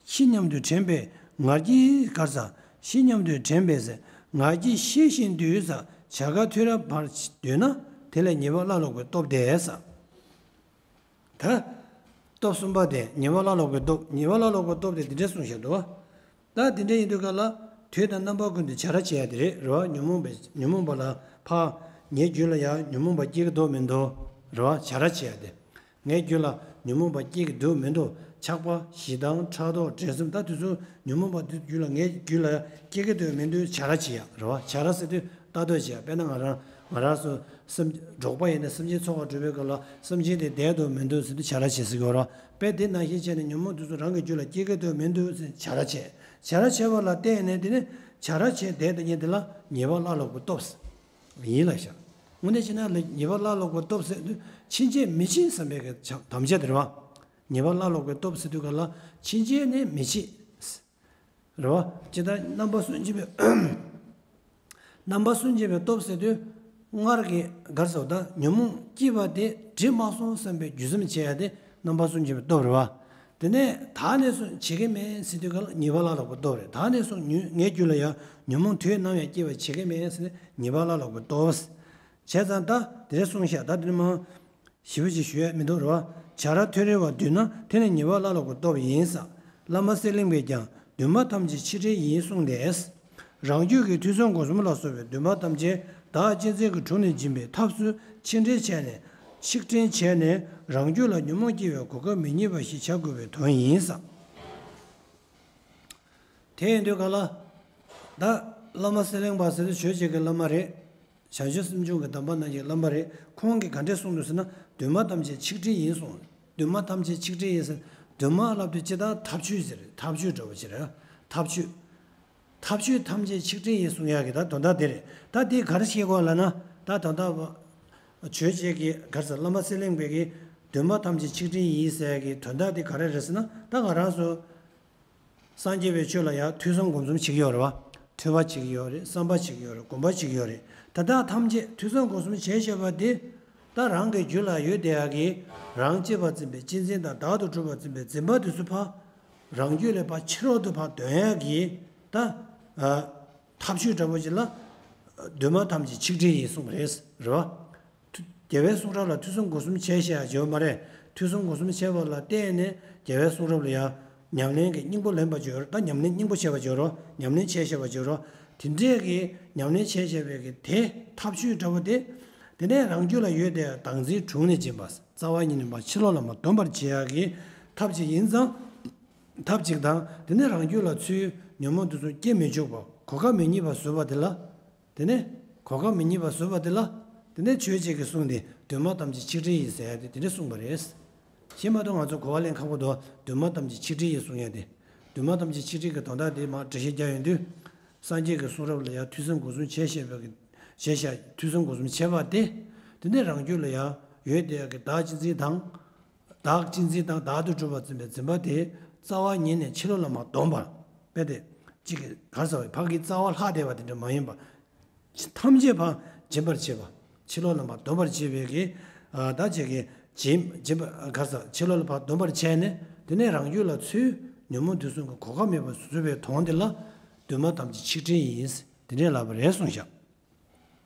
ཤི་སྙམ་དུ་དྲན་པས་ང་རྒྱལ་གར་ས། ཤི་སྙམ་དུ་དྲན་པས་ང་རྒྱལ་ཤེས་བཞིན་དུ་ས། བྱ་དཀའ་ཐུབ་རབ་བར་འདོད་ན། དེ་ལས་ཉེས་པ་སླར་ལོག་པའི་སྟོབས་དེ་ས། ད། སྟོབས་གསུམ་པ་དེ་ཉེས་པ་སླར་ལོག་པའི་སྟོབས། ཉེས་པ་སླར་ལོག་པའི་སྟོབས་དེ་འདི་འདྲ་གསུངས་བཞག་འདུག་བ། ད་འདི་འདྲ་ཡིན་དུས་ག་ལ། དུས་དང་རྣམ་པ་ཀུན་ཏུ་བྱ་ར་བྱེད་ཡ་དེ་རེད། རེད་བ། ཉོན་མོངས་པའི་ཉོན་མོངས་པ་ལ་ཕ། ངའི་རྒྱུད་ལ་ཡང་ཉོན་མོངས་པ་སྐྱེ་གི་འདུག་མི་འདུག་རེད་བ། བྱ་ར་བྱེད་ཡ་དེ། ངའི་རྒྱུད་ལ་ཉོན་མོངས་པ་སྐྱེ་གི་འདུག་མི་འདུག་ཆགས་པ། ཞེ་སྡང་། ཕྲག་དོག། འགྲན་སེམས། ད་དེ་ཚོ་ཉོན་མོངས་པ་དེ་རྒྱུད་ལ་ངའི་རྒྱུད་ལ་སྐྱེ་གི་འདུག་མི་འདུག་བྱ་ར་བྱེད་ཡ་རེད་བ། བྱ་ར་ཟེར་དུས། ལྟ་འདོད་བྱེད་ཡ། དཔེར་ན་ང་རང་ང་རང་ཚོ་སེམས་འགྲོགས་པ་ཡིན་ན་སེམས་ཅན་ཚོགས་པ་སྒྲུབ་པའི་སྐབས་ལ་སེམས་ཅན་དེ་བདེ་འདུག་མི་འདུག་ཟེར་དུས་བྱ་ར་བྱེད་ཟེར་གྱི་ཡོད་རེད། དཔེ་དེ་ནང་བཞིན་བྱས་ནས་ཉོན་མོངས་དེ་ཚོ་རང་གི་རྒྱུད་ལ་སྐྱེ་གི་འདུག་མི་འདུག་ཟེར་བྱ་ར་བྱེད། བྱ་ར་བྱེད་པ་ལ་བརྟེན་ནས་དེ་ནི་བྱ་ར་བྱེད་བསྡད་དེ་ཉིད་དེ་ལ་ཉེས་པ་སླར་ལོག་པའི་སྟོབས་ཡིན་ལ་བཞག་དངོས་གནས་བྱས་ན་ལ་ཉེས་པ་སླར་ལོག་པའི་སྟོབས་ཟེར་དུས་ཕྱིན་ཆད་མི་བྱེད་བསམ་པའི་གི་དམ་བཅའ་དེ་རེད་བ། ཉེས་པ་སླར་ལོག་པའི་སྟོབས་ཟེར་དུས་ག་ལ་ཕྱིན་ཆད་ནས་མི་བྱེད། རེད་བ། ཇི་ལྟར་རྣམ་པ་སུན་འབྱིན་པའི། རྣམ་པ་སུན་འབྱིན་པའི་སྟོབས་ཟེར་དུས། སྔར་གྱི་གར་སོགས་དང་ཉོན་མོངས་སྐྱེས་པ་དེ་འདྲེ་མ་སོང་བསམ་པའི་རྒྱུ་སེམས་བྱེད་ཡ་དེ་རྣམ་པ་སུན་འབྱིན་པའི་སྟོབས་རེད་བ། དེ་ནས་ད་ནས་བཟུང་བྱེད་ཀྱི་མེད་ཟེར་དུས་ག་ལ་ཉེས་པ་བླ་ལོག་པའི་སྟོབས་རེད། ད་ནས་བཟུང་ངའི་རྒྱུད་ལ་ཡང་ཉོན་མོངས་དུས་ནམ་ཡང་སྐྱེ་བ་བྱེད་ཀྱི་མེད་ཟེར་ནས་ཉེས་པ་བླ་ལོག་པའི་སྟོབས། བྱས་ཙང་ད་དེ་གསུངས་ཤག་ད་དེ་ནས་མ། ཞིབ་པོ་ཅིག་ཞུ་ཡས་མི་འདུག་རེད་བ། བྱ་ར་ཐོད་རིལ་བ་འདུས་ན་དེ་ནི་ཉེས་པ་བླ་ལོག་པའི་སྟོབས་ཡིན་ས། བླ་མ་གསེར་གླིང་པས་ཀྱང་འདུས་མ་ཐམས་ཅད་ཆིག་དྲིལ་ཡིན་གསུངས་ཏེ། རང་རྒྱུད་ཀྱི་ཐོས་བསམ་སྒོམ་གསུམ་ལ་སོགས་པའི་འདུས་མ་ཐམས་ཅད་བདག་གཅན་གཟན་གྱི་དྲུང་ནས་འབྱིན་པའི་ཐབས་སུ་ཆིག་དྲིལ་བྱས་ནས་ཆིག་དྲིལ་བྱས་ནས་རང་རྒྱུད་ལ་ཉོན་མོངས་སྐྱེ་བའི་གོ་སྐབས་མི་རྙེད་པ་ཞིག་བྱ་དགོས་པའི་དོན་ཡིན་ས། དེ་ཡིན་དུས་ག་ལ། ད་བླ་མ་གསེར་གླིང་པ་ཟེར་དུས་ཆོས་བྱེད་ཀྱི་བླ་མ་རེད། བྱང་ཆུབ་སེམས་སྦྱོང་གི་གདམས་པ་གནང་མཁན་བླ་མ་རེད། ཁོང་གིས་ག་འདྲས་གསུངས་འདུག་ཟེར་ན་འདུས་མ་ཐམས་ཅད་ཆིག་དྲིལ་ཡིན་གསུངས། འདུས་མ་ཐམས་ཅད་ཆིག་དྲིལ་ཡིན་ཟེར། འདུས་མ་ལབ་དུས་ཅི་ལྟར་ཐབས་ཆོས་ཟེར་ཐབས་ཆོས་འདྲ་བོ་ཅིག་རེད། ཐབས་ཆོས། ཐབས་ཆོས་ཐམས་ཅད་ཆིག་དྲིལ་ཡིན་གསུང་ཡག་གི་ད་དོན་དག་དེ་རེད། ད་དེ་ག་རེ་ཤེས་དགོས་ལབ་ན་ད་དོན་དག་ཆོས་བྱེད་ཀྱི་ག་རེ་ཟེར་བླ་མ་གསེར་གླིང་པའི་གི་འདུས་མ་ཐམས་ཅད་ཆིག་དྲིལ་ཡིན་ཟེར་ཡག་གི་དོན་དག་དེ་ག་རེ་རེད་ཟེར་ན་ད་ང་རང་ཚོ། སངས་རྒྱས་པའི་ཆོས་ལ་ཡང་ཐོས་བསམ་སྒོམ་གསུམ་བྱེད་ཀྱི་ཡོད་རེད་བ། ཐོས་པ་བྱེད་ཀྱི་ཡོད་རེད། བསམ་པ་བྱེད་ཀྱི་ཡོད་རེད། སྒོམ་པ་བྱེད་ཀྱི་ཡོད་རེད། ད་ལྟ་ཐམས་ཅད་ཐོས་བསམ་སྒོམ་གསུམ་བྱས་བཞག་པ་དེ། ད་རང་གི་རྒྱུད་ལ་ཡོད་བསྡད་ཡག་གི་རང་གཅེས་པར་འཛིན་པའི་གཅེས་འཛིན་དང་བདག་ཏུ་གྲུབ་པར་འཛིན་པའི་འཛིན་པ་དེ་ཚོ་ཕར། རང་རྒྱུད་ལས་ཕར་ཕྱི་ལོག་ཏུ་ཕར་འདོན་ཡག་གི་ད། ཐབས་ཤེས་འདྲ་པོ་ཅིག་ལ། འདུས་མ་ཐམས་ཅད་ཆིག་དྲིལ་ཡིན་གསུངས་པ་རེད། རེད་བ། ཐུ- རྒྱལ་བའི་གསུང་རབ་ལ་ཐོས་བསམ་སྒོམ་གསུམ་བྱས་ཤག་བརྗོད་མ་རེད། ཐོས་བསམ་སྒོམ་གསུམ་བྱས་པ་ལ་བརྟེན་ནས་རྒྱལ་བའི་གསུང་རབ་ལ་ཡང་ཉམས་ལེན་གྱི་སྙིང་པོ་ལེན་པ་བརྗོད་རོགས། ད་ཉམས་ལེན་སྙིང་པོ་བྱས་པ་བརྗོད་རོགས། ཉམས་ལེན་བྱས་བཞག་པ་བརྗོད་རོགས། དེ་འདྲས་ཀྱི་ཉམས་ལེན་བྱས་བཞག་པའི་གི་དེ་ཐབས་ཤེས་འདྲ་པོ་དེ། དེ་ནས་རང་རྒྱུད་ལ་ཡོད་དེ་བདག་འཛིན་དྲུང་ནས་འབྱིན་པ། རྩ་བ་ཉིད་ནས་མ་ཕྱི་ལོགས་ལ་མ་འདོན་པར་བྱེད་ཡག་གི་ཐབས་ཅིག་ཡིན་ཙང་། ཐབས་ཅིག་དང་དེ་ནས་རང་རྒྱུད་ལ་ཚུར་ཉོན་མོངས་དེ་ཚོ་སྐྱེ་མི་འཇུག་པ་གོ་སྐབས་མི་རྙེད་པ་བཟོས་པ་དེ་ལ། དེ་ནས་གོ་སྐབས་མི་རྙེད་པ་བཟོས་པ་དེ་ལ། དེ་ནས་ཆོས་བྱེད་ཀྱི་གསུང་དེ་འདུས་མ་ཐམས་ཅད་ཆིག་དྲིལ་ཡིན་ཟེར་ཡ་དེ་དེ་འདྲ་གསུངས་པ་རེད། ཤེས་མ་གཏོགས་ང་ཚོ་གོ་བ་ལེན་ཁག་པོ་འདུག་འདུས་མ་ཐམས་ཅད་ཆིག་དྲིལ་ཡིན་གསུང་ཡ་དེ། འདུས་མ་ཐམས་ཅད་ཆིག་དྲིལ་གྱི་དོན་དག་དེ་མར་འགྲེལ་བཤད་རྒྱག་ཡོང་དུས། སངས་རྒྱས་ཀྱི་གསུང་རབ་ལ་ཡང་ཐོས་བསམ་སྒོམ་གསུམ་བྱས་བཞག་པའི་གི་བྱས་བཞག་ཐོས་བསམ་སྒོམ་གསུམ་བྱས་པ་དེ། དེ་ནས་རང་རྒྱུད་ལ་ཡང་ཡོད་བསྡད་ཡག་གི་བདག་གཅེས་འཛིན་དང་། བདག་གཅེས་འཛིན་དང་བདག་ཏུ་གྲུབ་པར་འཛིན་པའི་འཛིན་པ་དེ་རྩ་བ་ཉིད་ནས་ཕྱི་ལོགས་ལ་མ་འདོན་པར། དཔེ་དེ། གཅིག་གིས་ག་རེ་ཟེར་བ་ཕ་གི་རྩ་བ་ལྷག་བསྡད་པ་དེ་འདྲ་མ་ཡིན་པ། ཐམས་ཅད་ཕར་འབྱིན་པར་བྱེད་པ། ཕྱི་ལོགས་ལ་མ་འདོན་པར་བྱེད་པའི་གི། ཨ་ད་ཅིག་གིས་འབྱིན་འབྱིན་པ་ག་རེ་ཟེར་ཕྱི་ལོགས་ལ་ཕར་འདོན་པར་བྱས་ནས་དེ་ནས་རང་རྒྱུད་ལ་ཚུར་ཉོན་མོངས་དུག་གསུམ་གྱི་གོ་སྐབས་མེད་པར་བཟོ་བའི་དོན་དེ་ལ་འདུས་མ་ཐམས་ཅད་ཆིག་དྲིལ་ཡིན། དེ་འདྲས་ལབ་པ་རེད་གསུངས་ཤག་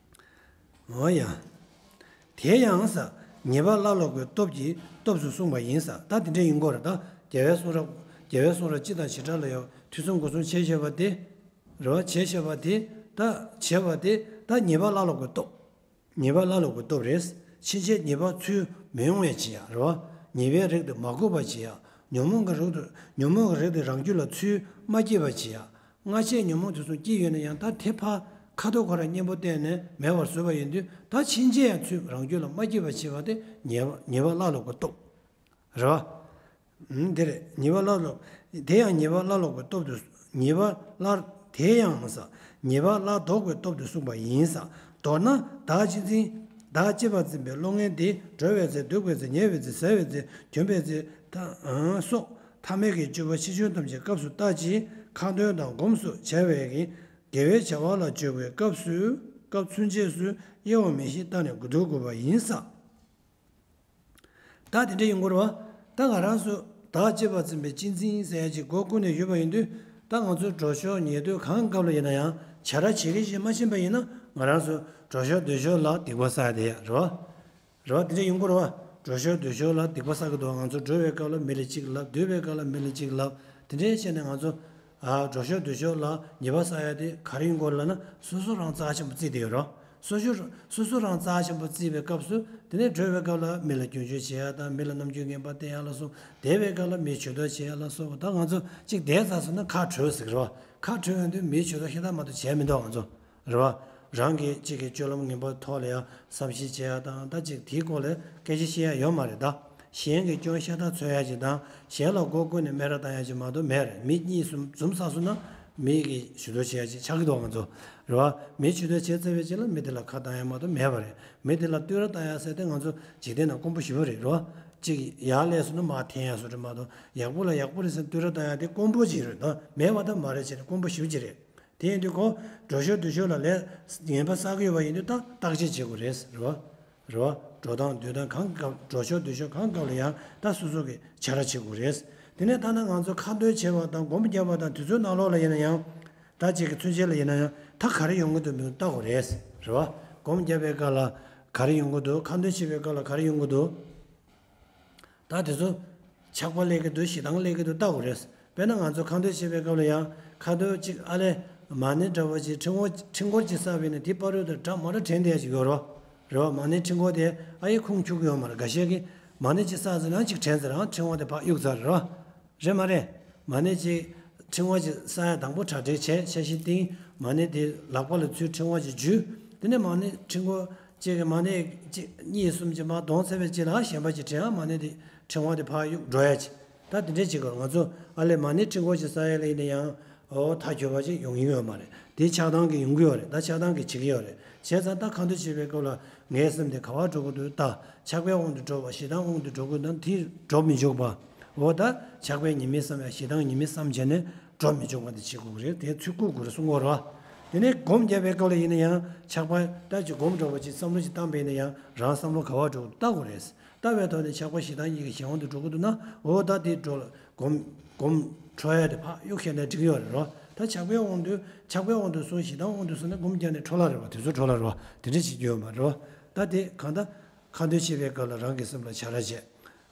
འོ་ཡ། དེ་ཡང་ས། ཉེས་པ་བླ་ལོག་པའི་སྟོབས་ཀྱི་སྟོབས་སུ་གསུངས་པ་ཡིན་ས། ད་དེ་འདྲ་ཡིན་དགོས་རེད་ད། རྒྱལ་བའི་གསུང་རབ། རྒྱལ་བའི་གསུང་རབ་སྤྱི་དང་བྱེ་བྲག་ལ་ཡང་ཐོས་བསམ་སྒོམ་གསུམ་བྱས་བཞག་པ་དེ། རེད་བ་བྱས་བཞག་པ་དེ། ད་བྱས་པ་དེ་ད་ཉེས་པ་བླ་ལོག་པའི་སྟོབས། ཉེས་པ་བླ་ལོག་པའི་སྟོབས་རེད། ཕྱིན་ཆད་ཉེས་པ་ཚུར་མི་ཡོང་བའི་བྱེད་ཡག་རེད་བ། ཉེས་པའི་རིགས་དེ་མ་གོས་པར་བྱེད་ཡག་ཉོན་མོངས་ཀྱི་རིགས་དེ་ཉོན་མོངས་ཀྱི་རིགས་དེ་རང་རྒྱུད་ལ་ཚུར་མ་སྐྱེས་པར་བྱེད་ཡག་སྔ་ཕྱིའི་ཉོན་མོངས་དེ་ཚོ་སྐྱེས་ཡོད་ན་ཡང་ད་དེ་ཕར་ཁ་དོག་ཁོ་རང་གཉེན་པོ་བསྟན་ནས་མེད་པར་བཟོས་པ་ཡིན་དུས་ད་ཕྱིན་ཆད་ཡང་ཚུར་རང་རྒྱུད་ལ་མ་སྐྱེས་པ་བྱེད་པ་དེ་ཉེས་པ་ཉེས་པ་བླ་ལོག་པའི་སྟོབས་རེད་བ། ཨུམ་དེ་རེད་ཉེས་པ་བླ་ལོག་དེ་ཡང་ཉེས་པ་བླ་ལོག་པའི་སྟོབས་དུ་ཉེས་པ་བླ་དེ་ཡང་ས་ཉེས་པ་བླ་ལྡོག་པའི་སྟོབས་དུ་གསུངས་པ་ཡིན་ས། མདོར་ན་བདག་གཅེས་འཛིན་བདག་གཅེས་པར་འཛིན་པའི་བློ་ངན་དེ་འགྲོ་བའི་ཚེ་འདུག་པའི་ཚེ་ཉལ་བའི་ཚེ་ཟ་བའི་ཚེ་གྱོན་པའི་ཚེ་ད་སོགས། ཐ་མལ་གྱི་སྤྱོད་པ་ཕྱིས་བྱུང་ཐམས་ཅད་སྐབས་སུ་བལྟ་ཅིང་ཁ་འདོན་དང་སྒོམ་སོགས་བྱ་བའི་གི་དགེ་བའི་བྱ་བ་ལ་འཇུག་པའི་སྐབས་སུ་སྐབས་ཚུན་ཆད་སུ་དབྱེ་བ་མི་ཤེས་ལྟ་ནས་གུ་དུག་དགོས་པ་ཡིན་ས། ད་དེ་འདྲ་ཡིན་དགོས་རེད་བ། ད་ང་རང་ཚོ་བདག་གཅེས་པར་འཛིན་པའི་གཅེས་འཛིན་ཟེར་ཡ་ཅིག་སྒོ་ཀུན་ནས་ཡོད་པ་ཡིན་དུས་ད་ང་ཚོ་འགྲོ་ཕྱོགས་ཉལ་སྡོད་གང་སྐབས་ལ་ཡིན་ན་ཡང་བྱ་ར་བྱེད་ཀྱི་ཞེས་མ་ཕྱིན་པ་ཡིན་ན་ང་རང་ཚོ་འགྲོ་ཕྱོགས་སྡོད་ཕྱོགས་ལ་སྡིག་པ་བསགས་ཡ་དེ་ཡ་རེད་བ། རེད་བ། དེ་འདྲ་ཡོང་གི་རེད་བ། འགྲོ་ཕྱོགས་སྡོད་ཕྱོགས་ལ་སྡིག་པ་བསགས་ཀྱི་འདུག་ང་ཚོ་འགྲོ་བའི་སྐབས་ལ་མི་ལ་གཅིག་ལབ། སྡོད་པའི་སྐབས་ལ་མི་ལ་གཅིག་ལབ། དེ་འདྲའི་བྱས་ནས་ང་ཚོ། ཨ། འགྲོ་ཕྱོགས་སྡོད་ཕྱོགས་ལ་ཉེས་པ་བསགས་ཡ་དེ་ག་རེ་ཡིན་དགོས་ལབ་ན་སོ་སོ་རང་རྩ་ཆེན་པོ་བརྩིས་བསྡད་ཡོད་རེད་བ། སོ་སོ་སོ་སོ་རང་རྩ་ཆེན་པོ་བརྩིས་པའི་སྐབས་སུ་དེ་ནས་འགྲོ་བའི་སྐབས་ལ་མི་ལ་སྐྱོན་བརྗོད་བྱེད་ཡ་དང་མི་ལ་རྣམ་འགྱུར་ངན་པ་བསྟན་ཡ་ལ་སོགས། བསྡད་པའི་སྐབས་ལ་མིའི་ཇུས་གཏོགས་བྱེད་ཡ་ལ་སོགས། ད་ང་ཚོ་གཅིག་བསྡད་ཚར་སོང་ན་ཁ་བྲོས་ཟེར་གི་རེད་བ། ཁ་བྲོས་ཡོང་དུས་མིའི་ཇུས་གཏོགས་ཤ་སྟག་མ་གཏོགས་བྱས་མི་འདུག་ང་ཚོ། རེད་བ། རང་གིས་གཅིག་གི་སྤྱོད་ལམ་ངན་པའི་ཐོག་ལ་ཡང་བསམ་ཤེས་བྱེད་ཡ་དང་ད་གཅིག་དེའི་སྐོར་ལ་སྐད་ཆ་བཤད་ཡ་ཡོད་མ་རེད་ད། གཞན་གྱི་སྐྱོན་ཤ་སྟག་འཚོལ་ཡ་ཅིག་དང་གཞན་ལ་མགོ་བསྐོར་ནས་སྨད་ར་བཏང་ཡ་ཅིག་མ་གཏོགས་མེད་རེད། མི་གཉིས་གསུམ་འཛོམས་ཚར་སོང་ན་མི་གི་ཇུས་གཏོགས་བྱེད་ཡ་ཅིག་ཆགས་ཀྱི་འདུག་ང་ཚོ། རེད་བ། མི་ཇུས་གཏོགས་བྱས་ཚར་བའི་རྗེས་ལ་མི་དེ་ལ་ཁ་བཏང་ཡ་མ་གཏོགས་མེད་པ་རེད། མི་དེ་ལ་བསྟོད་ར་བཏང་ཡ་ཟེར་དེ་ང་ཚོ་འཇིག་རྟེན་ན་དཀོན་པོ་ཞེ་པོ་རེད། རེད་བ། གཅིག་ཡར་སླེབས་སོང་ན་མར་འཐེན་ཡ་བཟོ་འདྲ་མ་གཏོགས་ཡག་པོ་ལ་ཡག་པོ་རེད་ཟེར་བསྟོད་ར་བཏང་ཡ་དེ་དཀོན་པོ་ཅིག་རེད་ད། མེད་པ་ད་མ་རེད་བྱས་ནས་དཀོན་པོ་ཞེ་པོ་ཅིག་རེད། དེ་ཡིན་དུས་ཁོ་འགྲོ་ཕྱོགས་སྡོད་ཕྱོགས་ལ་ལས་ངན་པ་བསགས་ཀྱི་ཡོད་པ་ཡིན་དུས་ད་བརྟག་དཔྱད་བྱེད་དགོས་རེད། རེད་བ། རེད་བ། འགྲོ་སྟངས་སྡོད་སྟངས་གང་སྐབས་འགྲོ་ཕྱོགས་སྡོད་ཕྱོགས་གང་སྐབས་ལ་ཡང་ད་སོ་སོ་གི་བྱ་ར་བྱེད་དགོས་རེད། དེ་ནས་ད་ནི་ང་ཚོ་ཁ་འདོན་བྱེད་པ་དང་སྒོམ་རྒྱབ་པ་དང་དེ་ཚོའི་ནང་ལོགས་ལ་ཡིན་ན་ཡང་། ད་ཅིག་གི་ཚུན་ཆད་ལ་ཡིན་ན་ཡང་ད་ག་རེ་ཡོང་གི་འདུག་མི་འདུག་བལྟ་དགོས་རེད། རེད་བ། སྒོམ་རྒྱབ་པའི་སྐབས་ལ་ག་རེ་ཡོང་གི་འདུག་ཁ་འདོན་བྱེད་པའི་སྐབས་ལ་ག་རེ་ཡོང་གི་འདུག་ད་དེ་ཚོ་ཆགས་པ་སླེབས་ཀྱི་འདུག་ཞེ་སྡང་སླེབས་ཀྱི་འདུག་བལྟ་དགོས་རེད། དཔེར་ན་ང་ཚོ་ཁ་འདོན་བྱེད་པའི་སྐབས་ལ་ཡང་ཁ་འདོན་གཅིག་ཨ་ལས་མ་ཎི་འདྲ་བོ་ཅིག་ཕྲེང་བ་ཕྲེང་སྐོར་ཅིག་བསགས་པ་ཡིན་ན་དེའི་བར་དུ་འདྲ་མ་འདྲ་དྲན་བསྡད་ཡ་ཅིག་ཡོད་རེད་བ། རེད་བ། མ་ཎི་ཕྲེང་སྐོར་དེ་ཨ་ཡེ་ཁུངས་འཁྱོལ་གྱི་ཡོད་མ་རེད། འགའ་ཤས་ཀྱིས་མ་ཎི་གཅིག་བསགས་ཟིན་ན་གཅིག་དྲན་ཟེར་རང་ཕྲེང་བ་དེ་ཕར་གཡུག་ཚར་རེད་བ། རེད་མ་རེད། མ་ཎི་གཅིག་ཕྲེང་བ་གཅིག་བསགས་ཡ་དང་པོ་གྲ་སྒྲིག་བྱས། འཆར་གཞི་བཏིང་། མ་ཎི་དེ་ལག་པ་ལ་ཚུར་ཕྲེང་བ་གཅིག་འཇུས། དེ་ནས་མ་ཎི་ཕྲེང་སྐོར་གཅིག་གི་མ་ཎི་གཅིག་གཉིས་གསུམ་གཅིག་མར་གདོང་ཚད་པའི་གཅིག་ལ་གཞན་པ་གཅིག་དྲན། ཨ་མ་ཎི་དེ་ཕྲེང་བ་དེ་ཕར་གཡུག་འགྲོ་ཡ་གཅིག་ད་དེ་འདྲས་བྱེད་དགོས། ང་ཚོ་ཨ་ལས་མ་ཎི་ཕྲེང་སྐོར་ཞིག་བསགས་ཡ་ལ་ཡིན་ན་ཡང་འོ་ཐག་གཅོད་པ་ཞིག་ཡོང་གི་ཡོད་མ་རེད། དེ་ཆགས་སྡང་གིས་ཡོང་གི་ཡོད་རེད། ད་ཆགས་སྡང་གིས་བྱེད་ཀྱི་ཡོད་རེད། བྱས་ཙང་ད་ཁ་འདོན་བྱེད་པའི་སྐབས་ལ་ངའི་སེམས་དེ་ག་པར་འགྲོ་གི་འདུག་ད་ཆགས་པའི་དབང་དུ་འགྲོ་བ། ཞེ་སྡང་དབང་དུ་འགྲོ་གི་འདུག་དེ་འགྲོ་མི་འཇུག་པ། འོ་ད་ཆགས་པའི་ཉེས་དམིགས་བསམ་ཡ། ཞེ་སྡང་ཉེས་དམིགས་བསམ་བྱས་ནས་འགྲོ་མི་འཇུག་པ་དེ་བྱེད་དགོས་ཀྱི་རེད། དེ་ཚུར་བཀུག་དགོས་རེད་གསུང་གི་ཡོད་རེད་བ། དེ་ནས་སྒོམ་རྒྱབ་པའི་སྐབས་ལ་ཡིན་ན་ཡང་ཆགས་པ་ད་ཅིག་སྒོམ་འདྲ་བོ་ཅིག་བསམ་བློ་ཅིག་བཏང་པ་ཡིན་ན་ཡང་རང་བསམ་བློ་ག་པར་འགྲོ་གི་འདུག་བལྟ་དགོས་རེད། ལྟ་བའི་ཐོག་ནས་ཆགས་པ་ཞེ་སྡང་གཉིས་ཀྱི་གཞན་དབང་དུ་འགྲོ་གི་འདུག་ན། འོ་ད་དེ་འགྲོ་ལ་སྒོམ་སྒོམ་འཕྲོ་ཡ་དེ་ཕར་གཡུག་བྱས་ན་འགྲིག་གི་ཡོད་རེད་རོ། ད་ཆགས་པའི་དབང་དུ་ཆགས་པའི་དབང་དུ་སོང་། ཞེ་སྡང་དབང་དུ་སོང་ན་སྒོམ་རྒྱབ་ནས་འཕྲོ་བརླག་རེད་བ། དེ་ཚོ་འཕྲོ་བརླག་རེད་བ། དེ་འདྲ་བྱེད་རྒྱུ་ཡོད་མ་རེད་བ། ད་དེ་གང་ལྟར་ཁ་འདོན་བྱེད་པའི་སྐབས་ལ་རང་གི་སེམས་ལ་བྱ་ར་བྱེད།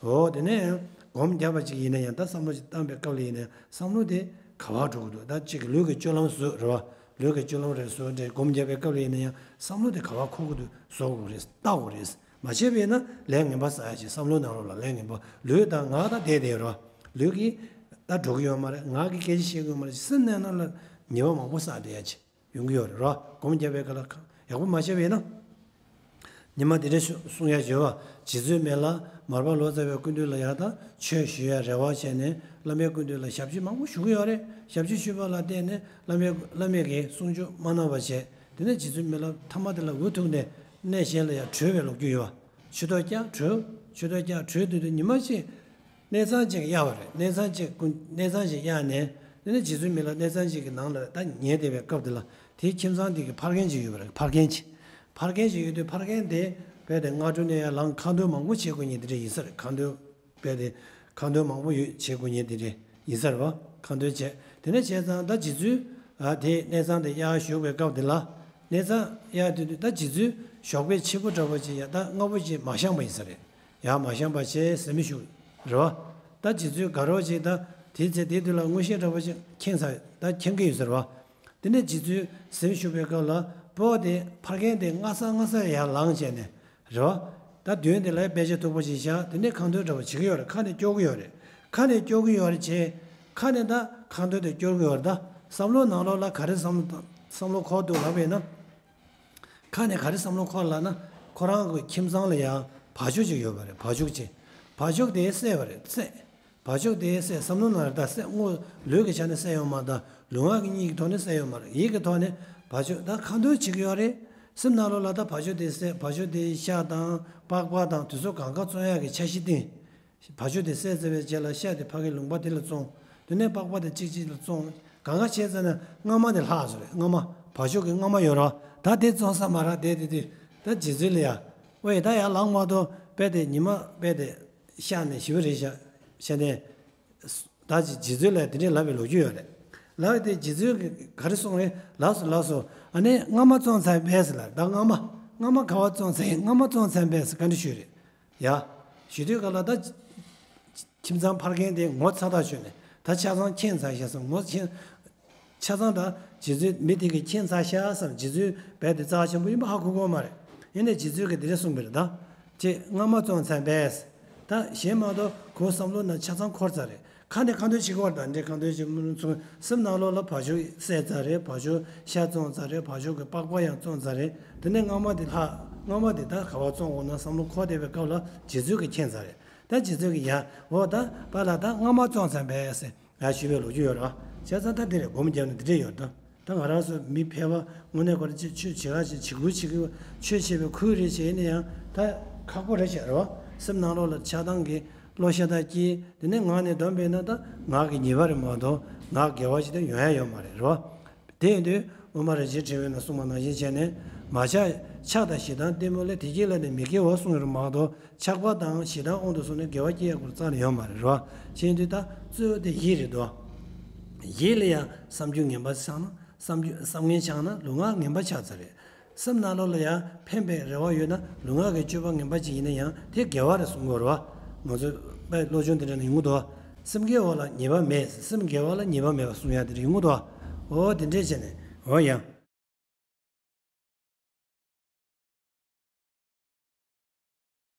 འོ་དེ་ནས་སྒོམ་རྒྱབ་པ་ཅིག་ཡིན་ན་ཡང་། ད་བསམ་བློ་ཅིག་བཏང་པའི་སྐབས་ལ་ཡིན་ན་ཡང་བསམ་བློ་དེ་ག་པར་འགྲོ་གི་འདུག་ད་ཅིག་ལུས་ཀྱི་སྤྱོད་ལམ་བཟོས་རེད་བ། ལུས་ཀྱི་སྤྱོད་ལམ་རེ་བཟོས་ཏེ་སྒོམ་རྒྱབ་པའི་སྐབས་ལ་ཡིན་ན་ཡང་བསམ་བློ་དེ་ག་པར་འཁོར་གི་འདུག་བཟོ་དགོས་རེད། བལྟ་དགོས་རེད། མ་བྱས་པ་ཡིན་ན་ལས་ངན་པ་བསགས་ཡ་ཅིག་བསམ་བློ་ནང་ལོགས་ལ་ལས་ངན་པ། ལུས་དང་ངག་དང་བསྡད་བསྡད་རོ། ལུས་ཀྱིས་ད་འགྲོ་གི་ཡོད་མ་རེད། ངག་གིས་སྐད་ཆ་བཤད་གི་ཡོད་མ་རེད། སེམས་ནང་ལ་ཉེས་པ་མང་པོ་བསགས་བསྡད་ཡ་ཅིག་ཡོང་གི་ཡོད་རེད་རོ། སྒོམ་རྒྱབ་པའི་སྐབས་ལ་ཡག་པོ་མ་བྱས་པ་ཡིན་ན། ཉི་མ་དེ་འདྲ་ཞུ་གསུང་ཡ་བྱོས་བ། རྗེ་བཙུན་མི་ལ་མར་པ་ལོ་ཙཱ་བའི་སྐུ་མདུན་ལ་ཡར་ད་ཆོས་ཞུ་ཡ་རེ་བ་བྱས་ནས་བླ་མའི་སྐུ་མདུན་ལ་ཞབས་ཕྱི་མང་པོ་ཞུ་གི་ཡོད་རེད། ཞབས་ཕྱི་ཞུས་པ་ལ་བརྟེན་ནས་བླ་མའི་བླ་མས་ཀྱིས་གསུང་ཆོས་མ་གནང་བ་བྱས། དེ་ནས་རྗེ་བཙུན་མི་ལ་མཐའ་མ་དེ་ལ་འུ་ཐུག་ནས་གནས་གཞན་ལ་ཡར་བྲོས་པའི་ལོ་རྒྱུས་ཡོད་བ། ཆུ་ཐོག་བཀྱག་བྲོས། ཆུ་ཐོག་བཀྱག་བྲོས་དུས་དུས་ཉི་མ་གཅིག་གནས་ཚང་གཅིག་གཡར་བ་རེད། གནས་ཚང་གཅིག་ཀུན་གནས་ཚང་ཞིག་གཡར་ནས། དེ་ནས་རྗེ་བཙུན་མི་ལ་གནས་ཚང་གཅིག་གི་ནང་ལ་ད་ཉལ་བསྡད་པའི་སྐབས་དེ་ལ་དེའི་ཁྱིམ་ཚང་དེ་གི་ཕ་རྒན་ཅིག་ཡོད་པ་རེད། ཕ་རྒན་ཅིག་ཕ་རྒན་ཅིག་ཡོད་དུས་ཕ་རྒན་དེ་རྦད་དེ་སྔ་དྲོ་ནས་ཡར་ལངས་ཁ་འདོན་མང་པོ་བྱེད་དགོས་མཁན་དེ་འདྲ་ཡིན་ས་རེད། ཁ་འདོན་རྦད་དེ་ཁ་འདོན་མང་པོ་ཡོད་བྱེད་དགོས་མཁན་དེ་འདྲ་ཡིན་ས་རེད་བ། ཁ་འདོན་བྱས། དེ་ནས་བྱས་ཙང་ད་རྗེ་བཙུན་ཨ་དེ་གནས་ཚང་དེ་གཡར་བཞུགས་པའི་སྐབས་དེ་ལ། གནས་ཚང་གཡར་དུས་དུས་ད་རྗེ་བཙུན་ཞོགས་པའི་ཕྱི་པོ་འདྲ་པོ་ཅིག་ཡ་ད་སྔ་པོ་ཅིག་མ་བཤམས་པ་ཡིན་ས་རེད། ཡར་མ་བཤམས་པ་བྱས་ཟིན་མི་བཞུགས་རེད་བ། ད་རྗེ་བཙུན་དགའ་རོགས་ཅིག་ད་དེའི་ཚེ་དེའི་དུས་ལ་དངོས་གཞི་འདྲ་པོ་ཅིག་ཁེངས་ཚར། ད་ཁེངས་ཀྱི་ཡོད་ས་རེད་བ། དེ་ནས་རྗེ་བཙུན་ཟིན་བཞུགས་པའི་སྐབས་ལ་སྤོ་བོ་དེ་ཕ་རྒན་དེ་སྔ་ས་སྔ་ས་ཡར་ལངས་བྱས་ནས་རེད་བ། ད་མདུན་དེ་ལ་དཔེ་ཆ་མཐུག་པོ་ཅིག་བཞག་དེ་ནས་ཁ་འདོན་འདྲ་པོ་བྱེད་ཀྱི་ཡོད་རེད། ཁ་ནས་སྐྱོར་གྱི་ཡོད་རེད། ཁ་ནས་སྐྱོར་གྱི་ཡོད་རེད་བྱས། ཁ་ནས་ད་ཁ་འདོན་དེ་སྐྱོར་གྱི་ཡོད་རེད། ད་བསམ་བློ་ནང་ལོགས་ལ་ག་རེ་བསམ་བློ་བསམ་བློ་འཁོར་འདུག་ལབ་པ་ཡིན་ན། ཁ་ནས་ག་རེ་བསམ་བློ་འཁོར་ལབ་ན། ཁོ་རང་གི་ཁྱིམ་ཚང་ལ་ཡང་བ་ཕྱུགས་ཅིག་ཡོད་པ་རེད། བ་ཕྱུགས་ཅིག་བ་ཕྱུགས་དེ་བསད་པ་རེད། བསད། བ་ཕྱུགས་དེ་བསད། བསམ་བློ་ནང་ལ་ད་བསད། དངོས་ལུས་ཀྱི་ཆ་ནས་བསད་ཡོད་མ་རེད། ད་ལུས་ངག་གི་གཉིས་ཀྱི་ཐོག་ནས་བསད་ཡོད་མ་རེད། ཡིད་ཀྱི་ཐོག་ནས་བ་ཕྱུགས་ད་ཁ་འདོན་བྱེད་ཀྱི་ཡོད་རེད། སེམས་ནང་ལོགས་ལ་ད་བ་ཕྱུགས་དེ་བསད། བ་ཕྱུགས་དེའི་ཤ་དང་པགས་པ་དང་དེ་ཚོ་གང་ག་བཙོང་ཡག་གི་འཆར་གཞི་བཏིང་། བ་ཕྱུགས་དེ་བསད་ཚར་བའི་རྗེས་ལ་ཤ་དེ་ཕ་གི་ལུང་པ་དེ་ལ་བཙོང་། དེ་ནས་པགས་པ་དེ་གཅིག་གཅིག་ལ་བཙོང་། གང་ག་བྱས་ཚར་ན་རྔ་མ་དེ་ལྷག་སོང་རེད། རྔ་མ། བ་ཕྱུགས་ཀྱི་རྔ་མ་ཡོད་རེད། ད་དེ་བཙོང་ས་མ་རག་དེ་དེ་དུས་ད་རྗེ་བཙུན་ལ་ཡ། ཨོ་ཡ། ད་ཡར་ལངས་མ་གཏོགས་རྦད་དེ་ཉི་མ་རྦད་དེ་ཤར་ནས་ཞེ་པོ་རེད་ཤག་བྱས་ནས། ད་རྗེ་བཙུན་ལ་དེ་འདྲས་ལབ་པའི་ལོ་རྒྱུས་ཡོད་རེད། ལབ་པ་དེ་རྗེ་བཙུན་གྱིས་ག་རེ་གསུངས་རེད། ལགས་སོ་ལགས་སོ། ཨ་ནི་རྔ་མ་བཙོང་ཚར་བས་ལ། ད་རྔ་མ། རྔ་མ་ག་པར་བཙོང་ཚར་ཡིན། རྔ་མ་བཙོང་ཚར་བས་བཀའ་འདྲི་ཞུས་རེད། ཡ། ཞུ་དུས་ག་ལ་ད། ཁྱིམ་ཚང་ཕ་རྒན་དེ་ངོ་ཚ་ཐག་ཆོད་ནས་ད་ཆ་ཚང་ཁེངས་ཚར་ཤག་བསམ། ངོ་ཁེངས། ཆ་ཚང་ད་རྗེ་བཙུན་མི་དེ་གིས་ཁེངས་ཚར་ཤག་བསམ། རྗེ་བཙུན་རྦད་དེ་རྩ་ཆེན་པོ་ཡིན་པ་ཧ་གོ་གི་ཡོད་མ་རེད། ཡིན་ནའི་རྗེ་བཙུན་གྱིས་དེ་འདྲ་གསུངས་པ་རེད་ད། ཅེས་རྔ་མ་བཙོང་ཚར་བས། ད་གཞན་མ་གཏོགས་ཁོའི་བསམ་བློ་ནང་ཆ་ཚང་འཁོར་ཚར་རེད། ཁ་ནས་ཁ་འདོན་བྱེད་ཀྱི་ཡོད་རེད། ད་འདྲའི་ཁ་འདོན་བྱེད་མི་ཚོ་སེམས་ནང་ལོགས་ལ་བ་ཕྱུགས་བསད་ཚར་རེད། བ་ཕྱུགས་ཤ་བཙོང་ཚར་རེད། བ་ཕྱུགས་ཀྱི་པགས་པ་ཡང་བཙོང་ཚར་རེད། དེ་ནས་རྔ་མ་དེ་ལྷག་རྔ་མ་དེ་ད་ག་པར་བཙོང་དགོས་ན་བསམ་བློ་འཁོར་བསྡད་པའི་སྐབས་ལ་རྗེ་བཙུན་གྱིས་མཁྱེན་ཚར་རེད། ད་རྗེ་བཙུན་གྱིས་ཡ། འོ་ད་པཱ་ལགས་ད་རྔ་མ་བཙོང་ཚར་བས་ཟེར་ཡ་ཞུས་པའི་ལོ་རྒྱུས་ཡོད་རེད། བྱས་ཙང་ད་འདི་རེད། སྒོམ་རྒྱབ་ན་འདི་འདྲས་ཡོད་ད། ད་ང་རང་ཚོ་མི་ཕལ་པ་དངོས་གནས་ཁོ་རང་ཅིག་ཆོས་བྱེད་ག་ཅིག་བྱེད་ཁུལ་བྱེད་ཀྱི་ཆོས་བྱེད་པའི་ཁུལ་རེད་བྱས་ནས་ཡང་ད་ཁག་པོ་རེད་བྱས་རེད་བ། སེམས་ནང་ལོགས་ལ་ཆགས་སྡང་གི་བློ་ཤ་སྟག་སྐྱེས། དེ་ནས་ངག་ནས་འདོན་པས་ན་ད་ངག་གི་ཉེས་པ་རེད་མ་གཏོགས་ངག་དགེ་བ་ཞིག་ད་ཡོང་ཡ་ཡོད་མ་རེད། རེད་བ། དེ་ཡིན་དུས་དབུ་མ་རིན་ཆེན་ཕྲེང་བའི་ནང་གསུངས་པ་ནང་བཞིན་བྱས་ནས་མ་ཆགས། ཆགས་དང་ཞེ་སྡང་གཏི་མུག་ལས་དེ་སྐྱེ་ལ་ནི་མི་དགེ་བ་གསུངས་ཡོད་མ་གཏོགས། ཆགས་པ་དང་ཞེ་སྡང་དབང་དུ་སོང་ནས་དགེ་བ་སྐྱེ་ཡག་སྐོར་རྩ་ནས་ཡོད་མ་རེད་རོ། བྱས་དུས་ད་གཙོ་བོ་དེ་ཡིད་རེད་དོ། ཡིད་ལ་ཡང་བསམ་རྒྱུ་ངན་པ་ཆགས་ན། བསམ་རྒྱུ་བསམ་ངན་ཆགས་ན་ལུས་ངག་ངན་པ་ཆགས་ཚར་རེད། སེམས་ནང་ལོགས་ལ་ཡང་ཕན་པའི་རེ་བ་ཡོད་ན་ལུས་ངག་གི་སྤྱོད་པ་ངན་པ་ཅིག་ཡིན་ན་ཡང་དེ་དགེ་བ་རེད་གསུང་གི་ཡོད་རེད་བ། ང་ཚོས་དཔེ་བློ་སྦྱོང་དེ་འདྲ་ནས་ཡོང་གི་འདུག་བ། སེམས་དགེ་བ་ལ་ཉེས་པ་མེད། སེམས་དགེ་བ་ལ་ཉེས་པ་མེད་པ་གསུང་ཡག་དེ་འདྲ་ཡོང་གི་འདུག་བ། འོ་དེ་འདྲས་བྱས་ནས་འོ་ཡང་།